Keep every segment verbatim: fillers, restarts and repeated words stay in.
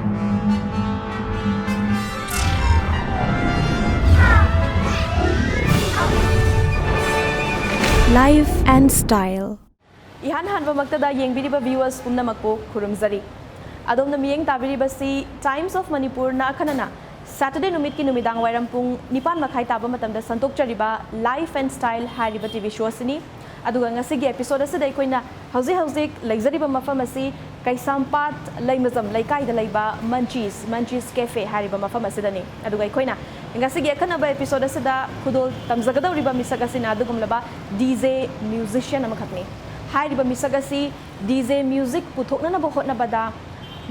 Life and style. ꯏꯍꯥꯟ ꯍꯥꯟꯕꯃꯛꯇꯗ ꯌꯦꯡꯕꯤꯔꯤꯕ viewers ꯄꯨꯝꯅꯃꯛꯄꯨ ꯈꯨꯔꯨꯝꯖꯔꯤ꯫ ꯑꯗꯣꯝꯅ ꯃꯤꯠꯌꯦꯡ ꯇꯥꯕꯤꯔꯤꯕꯁꯤ Times of Manipurꯅ ꯑꯈꯟꯅꯅ Saturday ꯅꯨꯃꯤꯠꯀꯤ ꯅꯨꯃꯤꯗꯥꯡ ꯋꯥꯏꯔꯝ ꯄꯨꯡ ꯅꯤꯄꯥꯟ ꯃꯈꯥꯏ ꯇꯥꯕ ꯃꯇꯝꯗ ꯁꯟꯗꯣꯛꯆꯔꯤꯕ Life and Style ꯍꯥꯏꯔꯤꯕ T V show ꯑꯁꯤꯅꯤ꯫ ꯑꯗꯨꯒ ꯉꯁꯤꯒꯤ episode ꯑꯁꯤꯗ ꯑꯩꯈꯣꯏꯅ ꯍꯧꯖꯤꯛ ꯍꯧꯖꯤꯛ ꯂꯩꯖꯔꯤꯕ ꯃꯐꯝ ꯑꯁꯤ ꯀꯩꯁꯥꯝꯄꯥꯠ ꯂꯩꯃꯖꯝ ꯂꯩꯀꯥꯏꯗ ꯂꯩꯕ Munchies, Munchies Cafe ꯍꯥꯏꯔꯤꯕ ꯃꯐꯝ ꯑꯁꯤꯗꯅꯤ꯫ ꯑꯗꯨꯒ ꯑꯩꯈꯣꯏꯅ ꯉꯁꯤꯒꯤ ꯑꯈꯟꯅꯕ episode ꯑꯁꯤꯗ ꯈꯨꯗꯣꯜ ꯇꯝꯖꯒꯗꯧꯔꯤꯕ ꯃꯤꯁꯛ ꯑꯁꯤꯅ ꯑꯗꯨꯒꯨꯝꯂꯕ D J musician ꯑꯃꯈꯛꯅꯤ꯫ ꯍꯥꯏꯔꯤꯕ ꯃꯤꯁꯛ ꯑꯁꯤ D J music ꯄꯨꯊꯣꯛꯅꯅꯕ ꯍꯣꯠꯅꯕꯗ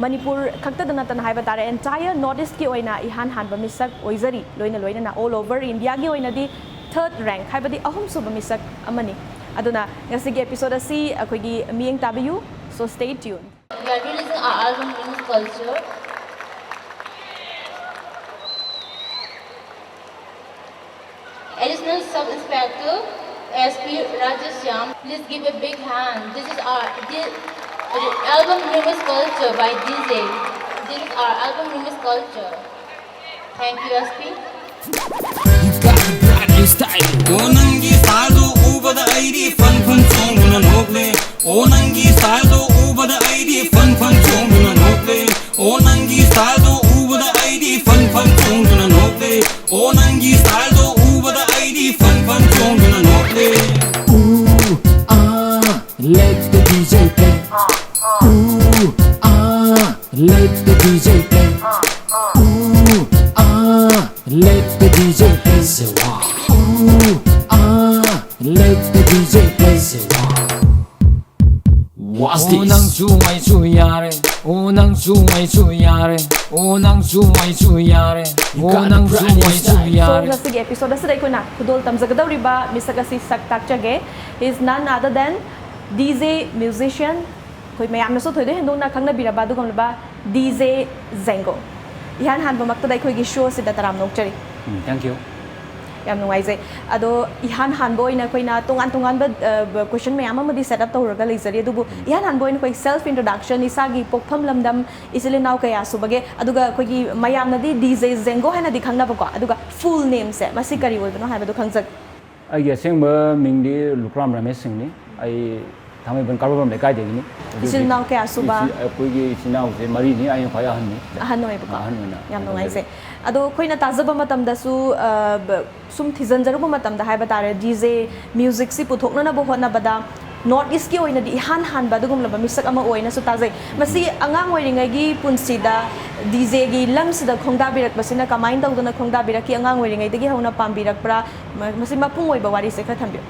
ꯃꯅꯤꯄꯨꯔ ꯈꯛꯇꯗ ꯅꯠꯇꯅ ꯍꯥꯏꯕ ꯇꯥꯔꯦ, entire North Eastꯀꯤ ꯑꯣꯏꯅ ꯏꯍꯥꯟ ꯍꯥꯟꯕ ꯃꯤꯁꯛ ꯑꯣꯏꯖꯔꯤ꯫ ꯂꯣꯏꯅ ꯂꯣꯏꯅꯅ all over Indiaꯒꯤ ꯑꯣꯏꯅꯗꯤ third rank, ꯍꯥꯏꯕꯗꯤ ꯑꯍꯨꯝꯁꯨꯕ ꯃꯤꯁꯛ ꯑꯃꯅꯤ꯫ ꯑꯗꯨꯅ ꯉꯁꯤꯒꯤ episode ꯑꯁꯤ ꯑꯩꯈꯣꯏꯒꯤ ꯃꯤꯠꯌꯦꯡ ꯇꯥꯕꯤꯌꯨ, so stay tuned. We are releasing our album News Culture. Additional Sub Inspector S P Rajesh Shyam, please give a big hand. This is our this, album News Culture by D J. This is our album News Culture. Thank you, S P. You got a brand new style. ꯑꯣ ꯅꯪꯒꯤ styleꯗꯣ ꯎꯕꯗ ꯑꯩꯗꯤ ꯐꯟ ꯐꯟ ꯆꯣꯡꯗꯨꯅ ꯅꯣꯛꯂꯦ꯫ ꯑꯣ ꯅꯪꯒꯤ styleꯗꯣ ꯎꯕꯗ ꯑꯩꯗꯤ ꯐꯟ ꯐꯟ ꯆꯣꯡꯗꯨꯅ ꯅꯣꯛꯂꯦ꯫ ꯑꯣ ꯅꯪꯒꯤ styleꯗꯣ ꯎꯕꯗ ꯑꯩꯗꯤ ꯐꯟ ꯐꯟ ꯆꯣꯡꯗꯨꯅ ꯅꯣꯛꯂꯦ꯫ ꯑꯣ ꯅꯪꯒꯤ styleꯗꯣ ꯎꯕꯗ ꯑꯩꯗꯤ ꯐꯟ ꯐꯟ ꯆꯣꯡꯗꯨꯅ ꯅꯣꯛꯂꯦ꯫ Ooh, ah, let the D J play. Ooh, ah, let the D J play. Ooh, ah, let the D J play. Say what? Ooh, ah, let the D J play. Say what? What's this? ꯑꯣ ꯅꯪꯁꯨ ꯑꯩꯁꯨ ꯌꯥꯔꯦ꯫ ꯑꯣ ꯅꯪꯁꯨ ꯑꯩꯁꯨ ꯌꯥꯔꯦ꯫ ꯑꯣ ꯅꯪꯁꯨ ꯑꯩꯁꯨ ꯌꯥꯔꯦ꯫ ꯑꯣ ꯅꯪꯁꯨ ꯑꯩꯁꯨ ꯌꯥꯔꯦ꯫ So, ꯉꯁꯤꯒꯤ episode ꯑꯁꯤꯗ ꯑꯩꯈꯣꯏꯅ ꯈꯨꯗꯣꯜ ꯇꯝꯖꯒꯗꯧꯔꯤꯕ ꯃꯤꯁꯛ ꯑꯁꯤ ꯁꯛ ꯇꯥꯛꯆꯒꯦ꯫ He is none other than D J musician, ꯑꯩꯈꯣꯏ ꯃꯌꯥꯝꯅꯁꯨ ꯊꯣꯏꯗꯣꯛ ꯍꯦꯟꯗꯣꯛꯅ ꯈꯪꯅꯕꯤꯔꯕ ꯑꯗꯨꯒꯨꯝꯂꯕ D J Zengo꯫ ꯏꯍꯥꯟ ꯍꯥꯟꯕꯃꯛꯇꯗ ꯑꯩꯈꯣꯏꯒꯤ show ꯑꯁꯤꯗ ꯇꯔꯥꯝꯅ ꯑꯣꯛꯆꯔꯤ꯫ ꯎꯝ, thank you. ꯌꯥꯝ ꯅꯨꯡꯉꯥꯏꯖꯩ꯫ ꯑꯗꯣ ꯏꯍꯥꯟ ꯍꯥꯟꯕ ꯑꯣꯏꯅ ꯑꯩꯈꯣꯏꯅ ꯇꯣꯉꯥꯟ ꯇꯣꯉꯥꯟꯕ ꯀ꯭ꯋꯦꯁꯟ ꯃꯌꯥꯝ ꯑꯃꯗꯤ ꯁꯦꯠ ꯑꯞ ꯇꯧꯔꯒ ꯂꯩꯖꯔꯤ, ꯑꯗꯨꯕꯨ ꯏꯍꯥꯟ ꯍꯥꯟꯕ ꯑꯣꯏꯅ ꯑꯩꯈꯣꯏ ꯁꯦꯜꯐ ꯏꯟꯇ꯭ꯔꯣꯗꯛꯁꯟ, ꯏꯁꯥꯒꯤ ꯄꯣꯛꯐꯝ ꯂꯝꯗꯝ, ꯏꯆꯤꯜ ꯏꯅꯥꯎ ꯀꯌꯥ ꯁꯨꯕꯒꯦ, ꯑꯗꯨꯒ ꯑꯩꯈꯣꯏꯒꯤ ꯃꯌꯥꯝꯅꯗꯤ ꯗꯤ ꯖꯦ ꯖꯦꯡꯒꯣ ꯍꯥꯏꯅꯗꯤ ꯈꯪꯅꯕꯀꯣ, ꯑꯗꯨꯒ ꯐꯨꯜ ꯅꯦꯝꯁꯦ ꯃꯁꯤ ꯀꯔꯤ ꯑꯣꯏꯕꯅꯣ ꯍꯥꯏꯕꯗꯣ ꯈꯪꯖꯒꯦ꯫ ꯑꯩꯒꯤ ꯑꯁꯦꯡꯕ ꯃꯤꯡꯗꯤ ꯂꯨꯈ꯭ꯔꯥꯝ ꯔꯃꯦꯁ ꯁꯤꯡꯅꯤ꯫ ꯑꯩ ꯊꯥꯡꯃꯩꯕꯟ ꯀꯥꯔꯕꯣꯔꯝ ꯂꯩꯀꯥꯏꯗꯒꯤꯅꯤ꯫ ꯑꯗꯨꯒꯤ ꯏꯆꯤꯜ ꯏꯅꯥꯎ ꯀꯌꯥ ꯁꯨꯕ? ꯏꯆꯤ-, ꯑꯩꯈꯣꯏꯒꯤ ꯏꯆꯤꯜ ꯏꯅꯥꯎꯁꯦ ꯃꯔꯤꯅꯤ, ꯑꯩꯅ ꯈ꯭ꯋꯥꯏ ꯑꯍꯟꯅꯤ꯫ ꯑꯍꯟ ꯑꯣꯏꯕꯀꯣ? ꯑꯍꯟ ꯑꯣꯏꯅ ꯌꯥꯝ ꯑꯗꯨꯝ ꯅꯨꯡꯉꯥꯏꯖꯩ꯫ ꯂꯩꯖꯩ꯫ ꯑꯗꯣ ꯑꯩꯈꯣꯏꯅ ꯇꯥꯖꯕ ꯃꯇꯝꯗꯁꯨ, ꯑ, ꯕ-, ꯁꯨꯝ ꯊꯤꯖꯤꯟꯖꯔꯨꯕ ꯃꯇꯝꯗ ꯍꯥꯏꯕ ꯇꯥꯔꯦ, ꯗꯤ ꯖꯦ ꯃ꯭ꯌꯨꯖꯤꯛꯁꯤ ꯄꯨꯊꯣꯛꯅꯅꯕ ꯍꯣꯠꯅꯕꯗ ꯅꯣꯔꯠ ꯏꯁꯀꯤ ꯑꯣꯏꯅꯗꯤ ꯏꯍꯥꯟ ꯍꯥꯟꯕ ꯑꯗꯨꯒꯨꯝꯂꯕ ꯃꯤꯁꯛ ꯑꯃ ꯑꯣꯏꯅꯁꯨ ꯇꯥꯖꯩ꯫ ꯃꯁꯤ ꯑꯉꯥꯡ ꯑꯣꯏꯔꯤꯉꯩꯒꯤ ꯄꯨꯟꯁꯤꯗ ꯗꯤ ꯖꯦꯒꯤ ꯂꯝꯁꯤꯗ ꯈꯣꯡꯗꯥꯕꯤꯔꯛꯄꯁꯤꯅ ꯀꯃꯥꯏꯅ ꯇꯧꯗꯅ ꯈꯣꯡꯗꯥꯕꯤꯔꯛꯈꯤ? ꯑꯉꯥꯡ ꯑꯣꯏꯔꯤꯉꯩꯗꯒꯤ ꯍꯧꯅ ꯄꯥꯝꯕꯤꯔꯛꯄ꯭ꯔꯥ? ꯃ-, ꯃꯁꯤ ꯃꯄꯨꯡ ꯑꯣꯏꯕ ꯋꯥꯔꯤꯁꯦ ꯈꯔ ꯊꯝꯕꯤꯌꯨ꯫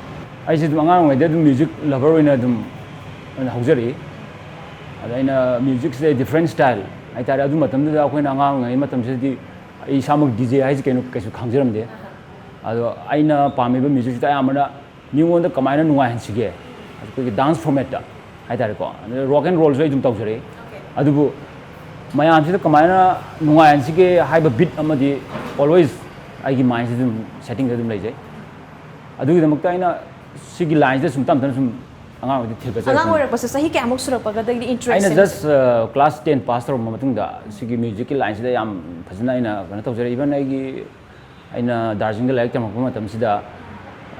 ꯑꯩꯁꯦ ꯑꯗꯨꯝ ꯑꯉꯥꯡ ꯑꯣꯏꯔꯤꯉꯩꯗ ꯑꯗꯨꯝ ꯃ꯭ꯌꯨꯖꯤꯛ ꯂꯚꯔ ꯑꯣꯏꯅ ꯑꯗꯨꯝ, ꯑꯣꯏꯅ ꯍꯧꯖꯔꯛꯏ꯫ ꯑꯗ ꯑꯩꯅ ꯃ꯭ꯌꯨꯖꯤꯛꯁꯦ ꯗꯤꯐ꯭ꯔꯦꯟ ꯁ꯭ꯇꯥꯏꯜ ꯍꯥꯏꯇꯥꯔꯦ, ꯑꯗꯨ ꯃꯇꯝꯗꯨꯗ ꯑꯩꯈꯣꯏꯅ ꯑꯉꯥꯡ ꯑꯣꯏꯔꯤꯉꯩ ꯃꯇꯝꯁꯤꯗꯗꯤ ꯑꯩ ꯏꯁꯥꯃꯛ ꯗꯤ ꯖꯦ ꯍꯥꯏꯁꯦ ꯀꯩꯅꯣ ꯀꯩꯁꯨ ꯈꯪꯖꯔꯝꯗꯦ꯫ ꯑꯗꯣ ꯑꯩꯅ ꯄꯥꯝꯃꯤꯕ ꯃ꯭ꯌꯨꯖꯤꯛꯁꯤꯗ ꯑꯌꯥꯝꯕꯅ ꯃꯤꯉꯣꯟꯗ ꯀꯃꯥꯏꯅ ꯅꯨꯡꯉꯥꯏꯍꯟꯁꯤꯒꯦ, ꯑꯩꯈꯣꯏꯒꯤ ꯗꯥꯟꯁ ꯐꯣꯔꯃꯦꯠꯇ ꯍꯥꯏꯇꯥꯔꯦꯀꯣ꯫ ꯑꯗ ꯔꯣꯛ ꯑꯦꯟ ꯔꯣꯜꯁꯨ ꯑꯩ ꯑꯗꯨꯝ ꯇꯧꯖꯔꯛꯏ꯫ ꯑꯗꯨꯕꯨ ꯃꯌꯥꯝꯁꯤꯗ ꯀꯃꯥꯏꯅ ꯅꯨꯡꯉꯥꯏꯍꯟꯁꯤꯒꯦ ꯍꯥꯏꯕ ꯕꯤꯠ ꯑꯃꯗꯤ ꯑꯣꯜꯋꯦꯁ ꯑꯩꯒꯤ ꯃꯥꯏꯟꯁꯤꯗ ꯑꯗꯨꯝ ꯁꯦꯠꯇꯤꯡꯗ ꯑꯗꯨꯝ ꯂꯩꯖꯩ꯫ ꯑꯗꯨꯒꯤꯗꯃꯛꯇ ꯑꯩꯅ ꯁꯤꯒꯤ ꯂꯥꯏꯟꯁꯤꯗ ꯁꯨꯝ ꯇꯞ ꯇꯞꯅ ꯁꯨꯝ ꯑꯉꯥꯡ ꯑꯣꯏꯔꯤꯉꯩꯗ ꯊꯤꯒꯠꯆꯔꯛꯄꯅꯤ꯫ ꯑꯉꯥꯡ ꯑꯣꯏꯔꯛꯄꯁꯦ ꯆꯍꯤ ꯀꯌꯥꯃꯨꯛ ꯁꯨꯔꯛꯄꯒꯗꯒꯤꯗꯤ ꯏꯟꯇꯔꯦꯁ ꯑꯩꯅ ꯁꯦꯝ- ꯖꯁ, ꯑ, ꯀ꯭ꯂꯥꯁ ꯇꯦꯟ ꯄꯥꯁ ꯇꯧꯔꯕ ꯃꯇꯨꯡꯗ ꯁꯤꯒꯤ ꯃ꯭ꯌꯨꯖꯤꯛꯀꯤ ꯂꯥꯏꯟꯁꯤꯗ ꯌꯥꯝ ꯐꯖꯅ ꯑꯩꯅ ꯀꯩꯅꯣ ꯇꯧꯖꯔꯦ꯫ ꯏꯚꯟ ꯑꯩꯒꯤ, ꯑꯩꯅ ꯗꯥꯔꯖꯤꯂꯤꯡꯗ ꯂꯥꯏꯔꯤꯛ ꯇꯝꯃꯛꯄ ꯃꯇꯝꯁꯤꯗ,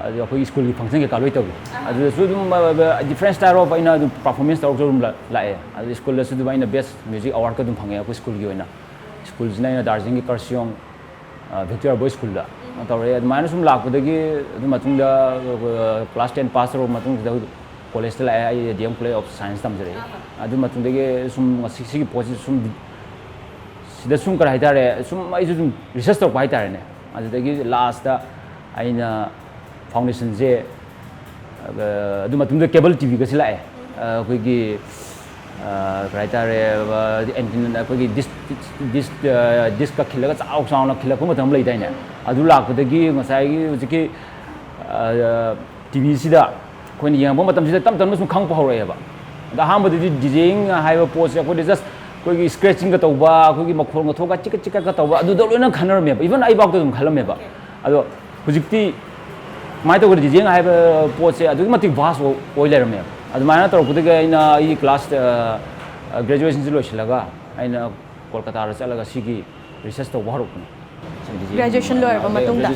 ꯑꯗꯨ ꯑꯩꯈꯣꯏꯒꯤ ꯁ꯭ꯀꯨꯜꯒꯤ ꯐꯪꯁꯟ ꯀꯩꯀꯥ ꯂꯣꯏ ꯇꯧꯏ꯫ ꯑꯗꯨꯗꯁꯨ ꯑꯗꯨꯝ, ꯑ, ꯑ, ꯗꯤꯐ꯭ꯔꯦꯟ ꯁ꯭ꯇꯥꯏꯜ ꯑꯣꯐ ꯑꯩꯅ ꯑꯗꯨꯝ ꯄꯔꯐꯣꯔꯃꯦꯟꯁ ꯇꯧꯔꯛꯇ ꯑꯗꯨꯝ ꯂꯥ-, ꯂꯥꯛꯑꯦ꯫ ꯑꯗꯨ ꯁ꯭ꯀꯨꯜꯗꯁꯨ ꯑꯗꯨꯝ ꯑꯩꯅ ꯕꯦꯁ ꯃ꯭ꯌꯨꯖꯤꯛ ꯑꯦꯋꯥꯔꯗꯀ ꯑꯗꯨꯝ ꯐꯪꯉꯦ ꯑꯩꯈꯣꯏ ꯁ꯭ꯀꯨꯜꯒꯤ ꯑꯣꯏꯅ꯫ ꯁ꯭ꯀꯨꯜꯁꯤꯅ ꯑꯩꯅ ꯗꯥꯔꯖꯤꯂꯤꯡꯒꯤ ꯀꯔꯁꯤꯌꯣꯡ, ꯑ, ꯚꯤꯛꯇꯣꯔꯤꯌꯥ ꯕꯣꯏꯁ ꯁ꯭ꯀꯨꯜꯗ ꯇꯧꯔꯛꯑꯦ꯫ ꯑꯗꯨꯃꯥꯏꯅ ꯁꯨꯝ ꯂꯥꯛꯄꯗꯒꯤ ꯑꯗꯨ ꯃꯇꯨꯡꯗ, ꯑ, ꯀ꯭ꯂꯥꯁ ꯇꯦꯟ ꯄꯥꯁ ꯇꯧꯔꯕ ꯃꯇꯨꯡꯁꯤꯗ ꯀꯣꯂꯦꯖꯇ ꯂꯥꯛꯑꯦ꯫ ꯑꯩ D M college of science ꯇꯝꯖꯔꯛꯑꯦ꯫ ꯑꯗꯨ ꯃꯇꯨꯡꯗꯒꯤ ꯁꯨꯝ ꯉꯁꯤ ꯁꯤꯒꯤ ꯄꯣꯠꯁꯤ ꯁꯨꯝ ꯁꯤꯗ ꯁꯨꯝ ꯀꯔꯤ ꯍꯥꯏꯇꯥꯔꯦ, ꯁꯨꯝ ꯑꯩꯁꯨ ꯁꯨꯝ ꯔꯤꯁꯔꯁ ꯇꯧꯔꯛꯄ ꯍꯥꯏꯇꯥꯔꯦꯅꯦ꯫ ꯑꯗꯨꯗꯒꯤ ꯂꯥꯁꯇ ꯑꯩꯅ ꯐꯥꯎꯟꯗꯦꯁꯟꯁꯦ, ꯑ, ꯑꯗꯨ ꯃꯇꯨꯡꯗ ꯀꯦꯕꯜ ꯇꯤ ꯚꯤꯒꯁꯦ ꯂꯥꯛꯑꯦ꯫ ꯑ, ꯑꯩꯈꯣꯏꯒꯤ, ꯑ, ꯀꯔꯤ ꯍꯥꯏꯇꯥꯔꯦ, ꯑ, ꯑꯦꯟꯇꯤꯅꯥ, ꯑꯩꯈꯣꯏꯒꯤ ꯗꯤꯁ, ꯗꯤꯁ, ꯑ, ꯗꯤꯁꯀ ꯈꯤꯜꯂꯒ ꯆꯥꯎ ꯆꯥꯎꯅ ꯈꯤꯜꯂꯛꯄ ꯃꯇꯝ ꯑꯃ ꯂꯩꯗꯥꯏꯅꯦ? ꯑꯗꯨ ꯂꯥꯛꯄꯗꯒꯤ ꯉꯁꯥꯏꯒꯤ ꯍꯧꯖꯤꯛꯀꯤ, ꯑ, ꯇꯤ ꯚꯤꯁꯤꯗ ꯑꯩꯈꯣꯏꯅ ꯌꯦꯡꯉꯛꯄ ꯃꯇꯝꯁꯤꯗ ꯇꯞ ꯇꯞꯅ ꯁꯨꯝ ꯈꯪꯉꯛꯄ ꯍꯧꯔꯛꯑꯦꯕ꯫ ꯑꯗ ꯑꯍꯥꯟꯕꯗꯗꯤ ꯗꯤꯖꯦꯌꯤꯡ ꯍꯥꯏꯕ ꯄꯣꯠꯁꯦ ꯑꯩꯈꯣꯏꯗꯤ ꯖꯁ ꯑꯩꯈꯣꯏꯒꯤ ꯁ꯭ꯀ꯭ꯔꯦꯆꯤꯡꯒ ꯇꯧꯕ, ꯑꯩꯈꯣꯏꯒꯤ ꯃꯈꯣꯟꯒ ꯊꯣꯛꯑꯒ ꯆꯤꯛꯀ ꯆꯤꯛꯀꯒ ꯇꯧꯕ, ꯑꯗꯨꯗ ꯂꯣꯏꯅ ꯈꯟꯅꯔꯝꯃꯦꯕ꯫ ꯏꯚꯟ ꯑꯩꯐꯥꯎꯗ ꯑꯗꯨꯝ ꯈꯜꯂꯝꯃꯦꯕ꯫ ꯑꯗꯣ ꯍꯧꯖꯤꯛꯇꯤ ꯀꯃꯥꯏꯅ ꯇꯧꯒꯦ, ꯗꯤꯖꯦ ꯍꯥꯏꯕ ꯄꯣꯠꯁꯦ ꯑꯗꯨꯛꯀꯤ ꯃꯇꯤꯛ ꯚꯥꯁ ꯑꯣꯏ ꯂꯩꯔꯝꯃꯦꯕ꯫ ꯑꯗꯨꯃꯥꯏꯅ ꯇꯧꯔꯛꯄꯗꯒꯤ ꯑꯩꯅ ꯑꯩꯒꯤ ꯀ꯭ꯂꯥꯁ ꯒ꯭ꯔꯦꯖꯨꯑꯦꯁꯟꯁꯤ ꯂꯣꯏꯁꯤꯜꯂꯒ ꯑꯩꯅ ꯀꯣꯜꯀꯇꯥꯗ ꯆꯠꯂꯒ ꯁꯤꯒꯤ ꯔꯤꯁꯔꯁ ꯇꯧꯕ ꯍꯧꯔꯛꯄꯅꯦ꯫ ꯒ꯭ꯔꯦꯖꯨꯑꯦꯁꯟ ꯂꯣꯏꯔꯕ ꯃꯇꯨꯡꯗ꯫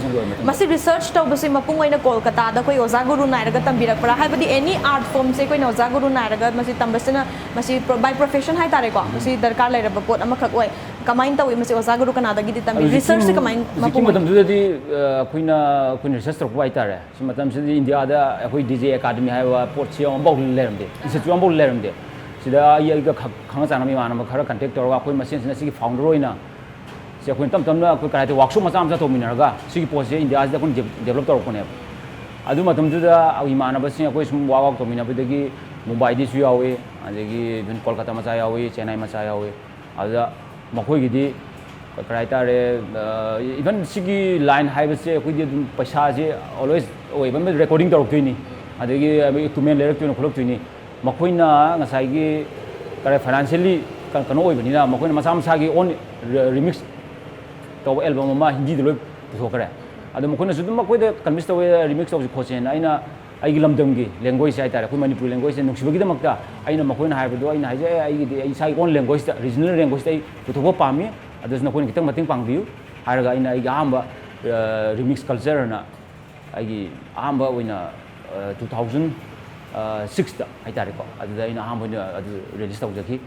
ꯃꯁꯤ ꯔꯤꯁꯔꯁ ꯇꯧꯕꯁꯤ ꯃꯄꯨꯡ ꯑꯣꯏꯅ ꯀꯣꯜꯀꯇꯥꯗ ꯑꯩꯈꯣꯏ ꯑꯣꯖꯥ ꯒꯨꯔꯨ ꯅꯥꯏꯔꯒ ꯇꯝꯕꯤꯔꯛꯄ꯭ꯔꯥ? ꯍꯥꯏꯕꯗꯤ ꯑꯦꯅꯤ ꯑꯥꯔꯠ ꯐꯣꯝꯁꯦ ꯑꯩꯈꯣꯏꯅ ꯑꯣꯖꯥ ꯒꯨꯔꯨ ꯅꯥꯏꯔꯒ ꯃꯁꯤ ꯇꯝꯕꯁꯤꯅ, ꯃꯁꯤ ꯕꯥꯏ ꯄ꯭ꯔꯣꯐꯦꯁꯟ ꯍꯥꯏꯇꯥꯔꯦꯀꯣ, ꯃꯁꯤ ꯗꯔꯀꯥꯔ ꯂꯩꯔꯕ ꯄꯣꯠ ꯑꯃꯈꯛ ꯑꯣꯏ꯫ ꯀꯃꯥꯏꯅ ꯇꯧꯏ ꯃꯁꯤ? ꯑꯣꯖꯥ ꯒꯨꯔꯨ ꯀꯅꯥꯗꯒꯤꯗꯤ ꯇꯝꯕꯤ? ꯔꯤꯁꯔꯁꯁꯦ ꯀꯃꯥꯏꯅ? ꯍꯧꯖꯤꯛꯀꯤ ꯃꯇꯝꯗꯨꯗꯗꯤ ꯑꯩꯈꯣꯏꯅ ꯑꯩꯈꯣꯏꯅ ꯔꯤꯁꯔꯁ ꯇꯧꯔꯛꯄ ꯍꯥꯏꯇꯥꯔꯦ꯫ ꯁꯤ ꯃꯇꯝꯁꯤꯗ ꯏꯟꯗꯤꯌꯥꯗ ꯑꯩꯈꯣꯏ ꯗꯤ ꯖꯦ ꯑꯦꯀꯥꯗꯃꯤ ꯍꯥꯏꯕ ꯄꯣꯠꯁꯤ ꯑꯃꯐꯥꯎ ꯂꯩꯔꯝꯗꯦ, ꯏꯟꯁꯇꯤꯇ꯭ꯌꯨꯠ ꯑꯃꯐꯥꯎ ꯂꯩꯔꯝꯗꯦ꯫ ꯁꯤꯗ ꯑꯩ ꯑꯩꯒ ꯈꯪꯅ ꯆꯥꯟꯅꯕ ꯏꯃꯥꯟꯅꯕ ꯈꯔ ꯀꯟꯇꯦꯛ ꯇꯧꯔꯒ ꯑꯩꯈꯣꯏ ꯃꯁꯦꯟꯁꯤꯅ ꯁꯤꯒꯤ ꯐꯥꯎꯟꯗꯔ ꯑꯣꯏꯅ ꯁꯤ ꯑꯩꯈꯣꯏꯅ ꯇꯞ ꯇꯞꯅ ꯑꯩꯈꯣꯏ ꯀꯔꯥꯏ ꯋꯥꯛꯁꯣꯞ ꯃꯆꯥ ꯃꯆꯥ ꯇꯧꯃꯤꯟꯅꯔꯒ ꯁꯤꯒꯤ ꯄꯣꯠꯁꯦ ꯏꯟꯗꯤꯌꯥꯁꯤꯗ ꯑꯩꯈꯣꯏꯅ ꯗꯦꯕꯂꯞ ꯇꯧꯔꯛꯄꯅꯦꯕ꯫ ꯑꯗꯨ ꯃꯇꯝꯗꯨꯗ ꯏꯃꯥꯟꯅꯕꯁꯤꯡ ꯑꯩꯈꯣꯏ ꯁꯨꯝ ꯋꯥꯛ ꯋꯥꯛ ꯇꯧꯃꯤꯟꯅꯕꯗꯒꯤ ꯃꯨꯝꯕꯥꯏꯗꯤꯁꯨ ꯌꯥꯎꯏ, ꯑꯗꯒꯤ ꯏꯚꯟ ꯀꯣꯜꯀꯇꯥ ꯃꯆꯥ ꯌꯥꯎꯏ, ꯆꯦꯟꯅꯥꯏ ꯃꯆꯥ ꯌꯥꯎꯏ꯫ ꯑꯗꯨꯗ ꯃꯈꯣꯏꯒꯤꯗꯤ ꯀꯔꯤ ꯍꯥꯏꯇꯥꯔꯦ, ꯏꯚꯟ ꯁꯤꯒꯤ ꯂꯥꯏꯟ ꯍꯥꯏꯕꯁꯦ ꯑꯩꯈꯣꯏꯗꯤ ꯑꯗꯨꯝ ꯄꯩꯁꯥꯁꯦ ꯑꯣꯜꯋꯦꯁ ꯑꯣꯏꯕ ꯑꯃ ꯔꯦꯀꯣꯔꯗꯤꯡ ꯇꯧꯔꯛꯇꯣꯏꯅꯤ, ꯑꯗꯒꯤ ꯏꯀ꯭ꯋꯤꯞꯃꯦꯟ ꯂꯩꯔꯛꯇꯣꯏꯅꯤ, ꯈꯣꯠꯂꯛꯇꯣꯏꯅꯤ꯫ ꯃꯈꯣꯏꯅ ꯉꯁꯥꯏꯒꯤ ꯀꯔꯤ ꯐꯥꯏꯅꯥꯟꯁꯤꯌꯦꯜꯂꯤ ꯀꯩꯅꯣ ꯑꯣꯏꯕꯅꯤꯅ ꯃꯈꯣꯏꯅ ꯃꯁꯥ ꯃꯁꯥꯒꯤ ꯑꯣꯟ ꯔꯤꯃꯤꯛꯁ ꯇꯧꯕ ꯑꯦꯜꯕꯝ ꯑꯃ ꯍꯤꯟꯗꯤꯗ ꯂꯣꯏ ꯄꯨꯊꯣꯛꯈ꯭ꯔꯦ꯫ ꯑꯗꯣ ꯃꯈꯣꯏꯅꯁꯨ ꯑꯗꯨꯝ ꯑꯩꯈꯣꯏꯗ ꯀꯟꯚꯤꯟꯁ ꯇꯧꯋꯦ, ꯔꯤꯃꯤꯛꯁ ꯇꯧꯁꯤ ꯈꯣꯠꯁꯦꯅ꯫ ꯑꯩꯅ ꯑꯩꯒꯤ ꯂꯝꯗꯝꯒꯤ ꯂꯦꯡꯒ꯭ꯋꯦꯖ ꯍꯥꯏꯇꯥꯔꯦ, ꯑꯩꯈꯣꯏ ꯃꯅꯤꯄꯨꯔꯤ ꯂꯦꯡꯒ꯭ꯋꯦꯖꯁꯦ ꯅꯨꯡꯁꯤꯕꯒꯤꯗꯃꯛꯇ ꯑꯩꯅ ꯃꯈꯣꯏꯅ ꯍꯥꯏꯕꯗꯣ ꯑꯩꯅ ꯍꯥꯏꯖꯩ, "ꯑꯩꯒꯤꯗꯤ ꯑꯩ ꯏꯁꯥꯒꯤ ꯑꯣꯟ ꯂꯦꯡꯒ꯭ꯋꯦꯖꯇ, ꯔꯤꯖꯅꯦꯜ ꯂꯦꯡꯒ꯭ꯋꯦꯖꯇ ꯑꯩ ꯄꯨꯊꯣꯛꯄ ꯄꯥꯝꯃꯤ, ꯑꯗꯨꯁꯨ ꯅꯈꯣꯏꯅ ꯈꯤꯇꯪ ꯃꯇꯦꯡ ꯄꯥꯡꯕꯤꯌꯨ" ꯍꯥꯏꯔꯒ ꯑꯩꯅ ꯑꯩꯒꯤ ꯑꯍꯥꯟꯕ ꯔꯤꯃꯤꯛꯁ ꯀꯜꯆꯔꯅ ꯑꯩꯒꯤ ꯑꯍꯥꯟꯕ ꯑꯣꯏꯅ ꯇꯨ ꯊꯥꯎꯖꯟ ꯁꯤꯛꯁꯇ ꯍꯥꯏꯇꯥꯔꯦꯀꯣ, ꯑꯗꯨꯗ ꯑꯩꯅ ꯑꯍꯥꯟꯕ ꯑꯣꯏꯅ ꯑꯗꯨ ꯔꯤꯂꯤꯁ ꯇꯧꯖꯈꯤ꯫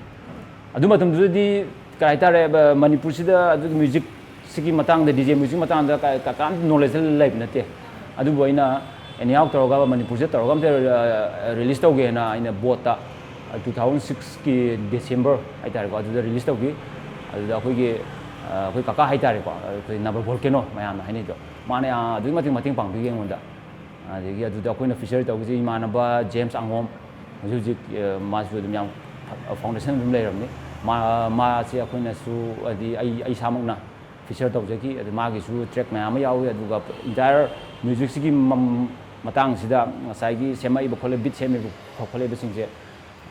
ꯑꯗꯨ ꯃꯇꯝꯗꯨꯗꯗꯤ ꯀꯩ ꯍꯥꯏꯇꯥꯔꯦ, ꯃꯅꯤꯄꯨꯔꯁꯤꯗ ꯑꯗꯨꯒꯤ ꯃ꯭ꯌꯨꯖꯤꯛ ꯁꯤꯒꯤ ꯃꯇꯥꯡꯗ, ꯗꯤ ꯖꯦ ꯃ꯭ꯌꯨꯖꯤꯛ ꯃꯇꯥꯡꯗ ꯀ-, ꯀ-, ꯀꯅꯥꯝꯇ ꯅꯣꯂꯦꯖ ꯂꯩꯕ ꯅꯠꯇꯦ꯫ ꯑꯗꯨꯕꯨ ꯑꯩꯅ ꯑꯦꯅꯤꯍꯥꯎ ꯇꯧꯔꯒ ꯃꯅꯤꯄꯨꯔꯁꯤꯗ ꯇꯧꯔꯒ ꯑꯝꯇ, ꯑ, ꯔꯤꯂꯤꯁ ꯇꯧꯒꯦꯅ ꯑꯩꯅ ꯕꯣꯠꯇ, ꯑ, ꯇꯨ ꯊꯥꯎꯖꯟ ꯁꯤꯛꯁꯀꯤ ꯗꯤꯁꯦꯝꯕꯔ ꯍꯥꯏꯇꯥꯔꯦꯀꯣ, ꯑꯗꯨꯗ ꯔꯤꯂꯤꯁ ꯇꯧꯈꯤ꯫ ꯑꯗꯨꯗ ꯑꯩꯈꯣꯏꯒꯤ, ꯑ, ꯑꯩꯈꯣꯏ ꯀꯀꯥ ꯍꯥꯏꯇꯥꯔꯦꯀꯣ, ꯑꯩꯈꯣꯏ ꯅꯕ ꯚꯣꯜꯀꯦꯅꯣ ꯃꯌꯥꯝꯅ ꯍꯥꯏꯅꯩꯗꯣ, ꯃꯥꯅ ꯌꯥꯝ ꯑꯗꯨꯛꯀꯤ ꯃꯇꯤꯛ ꯃꯇꯦꯡ ꯄꯥꯡꯕꯤꯈꯤ ꯑꯩꯉꯣꯟꯗ꯫ ꯑꯗꯒꯤ ꯑꯗꯨꯗ ꯑꯩꯈꯣꯏꯅ ꯐꯤꯆꯔ ꯇꯧꯕꯁꯦ ꯏꯃꯥꯟꯅꯕ ꯖꯦꯝꯁ ꯑꯉꯣꯝ, ꯍꯧꯖꯤꯛ ꯍꯧꯖꯤꯛ, ꯑ, ꯃꯥꯁꯨ ꯑꯗꯨꯝ ꯌꯥꯝ ꯐ-, ꯐꯥꯎꯟꯗꯦꯁꯟ ꯑꯗꯨꯝ ꯂꯩꯔꯕꯅꯤ꯫ ꯃꯥ, ꯃꯥꯁꯦ ꯑꯩꯈꯣꯏꯅꯁꯨ, ꯍꯥꯏꯗꯤ ꯑꯩ, ꯑꯩ ꯏꯁꯥꯃꯛꯅ ꯐꯤꯆꯔ ꯇꯧꯖꯈꯤ꯫ ꯑꯗꯨ ꯃꯥꯒꯤꯁꯨ ꯇ꯭ꯔꯦꯛ ꯃꯌꯥꯝ ꯑꯃ ꯌꯥꯎꯏ, ꯑꯗꯨꯒ ꯏꯟꯇꯥꯌꯔ ꯃ꯭ꯌꯨꯖꯤꯛꯁꯤꯒꯤ ꯃꯝ-, ꯃꯇꯥꯡꯁꯤꯗ ꯉꯁꯥꯏꯒꯤ ꯁꯦꯝꯃꯛꯏꯕ ꯈꯣꯠꯂꯦ, ꯕꯤꯠ ꯁꯦꯝꯃꯤꯕ ꯈꯣꯠꯂꯤꯕꯁꯤꯡꯁꯦ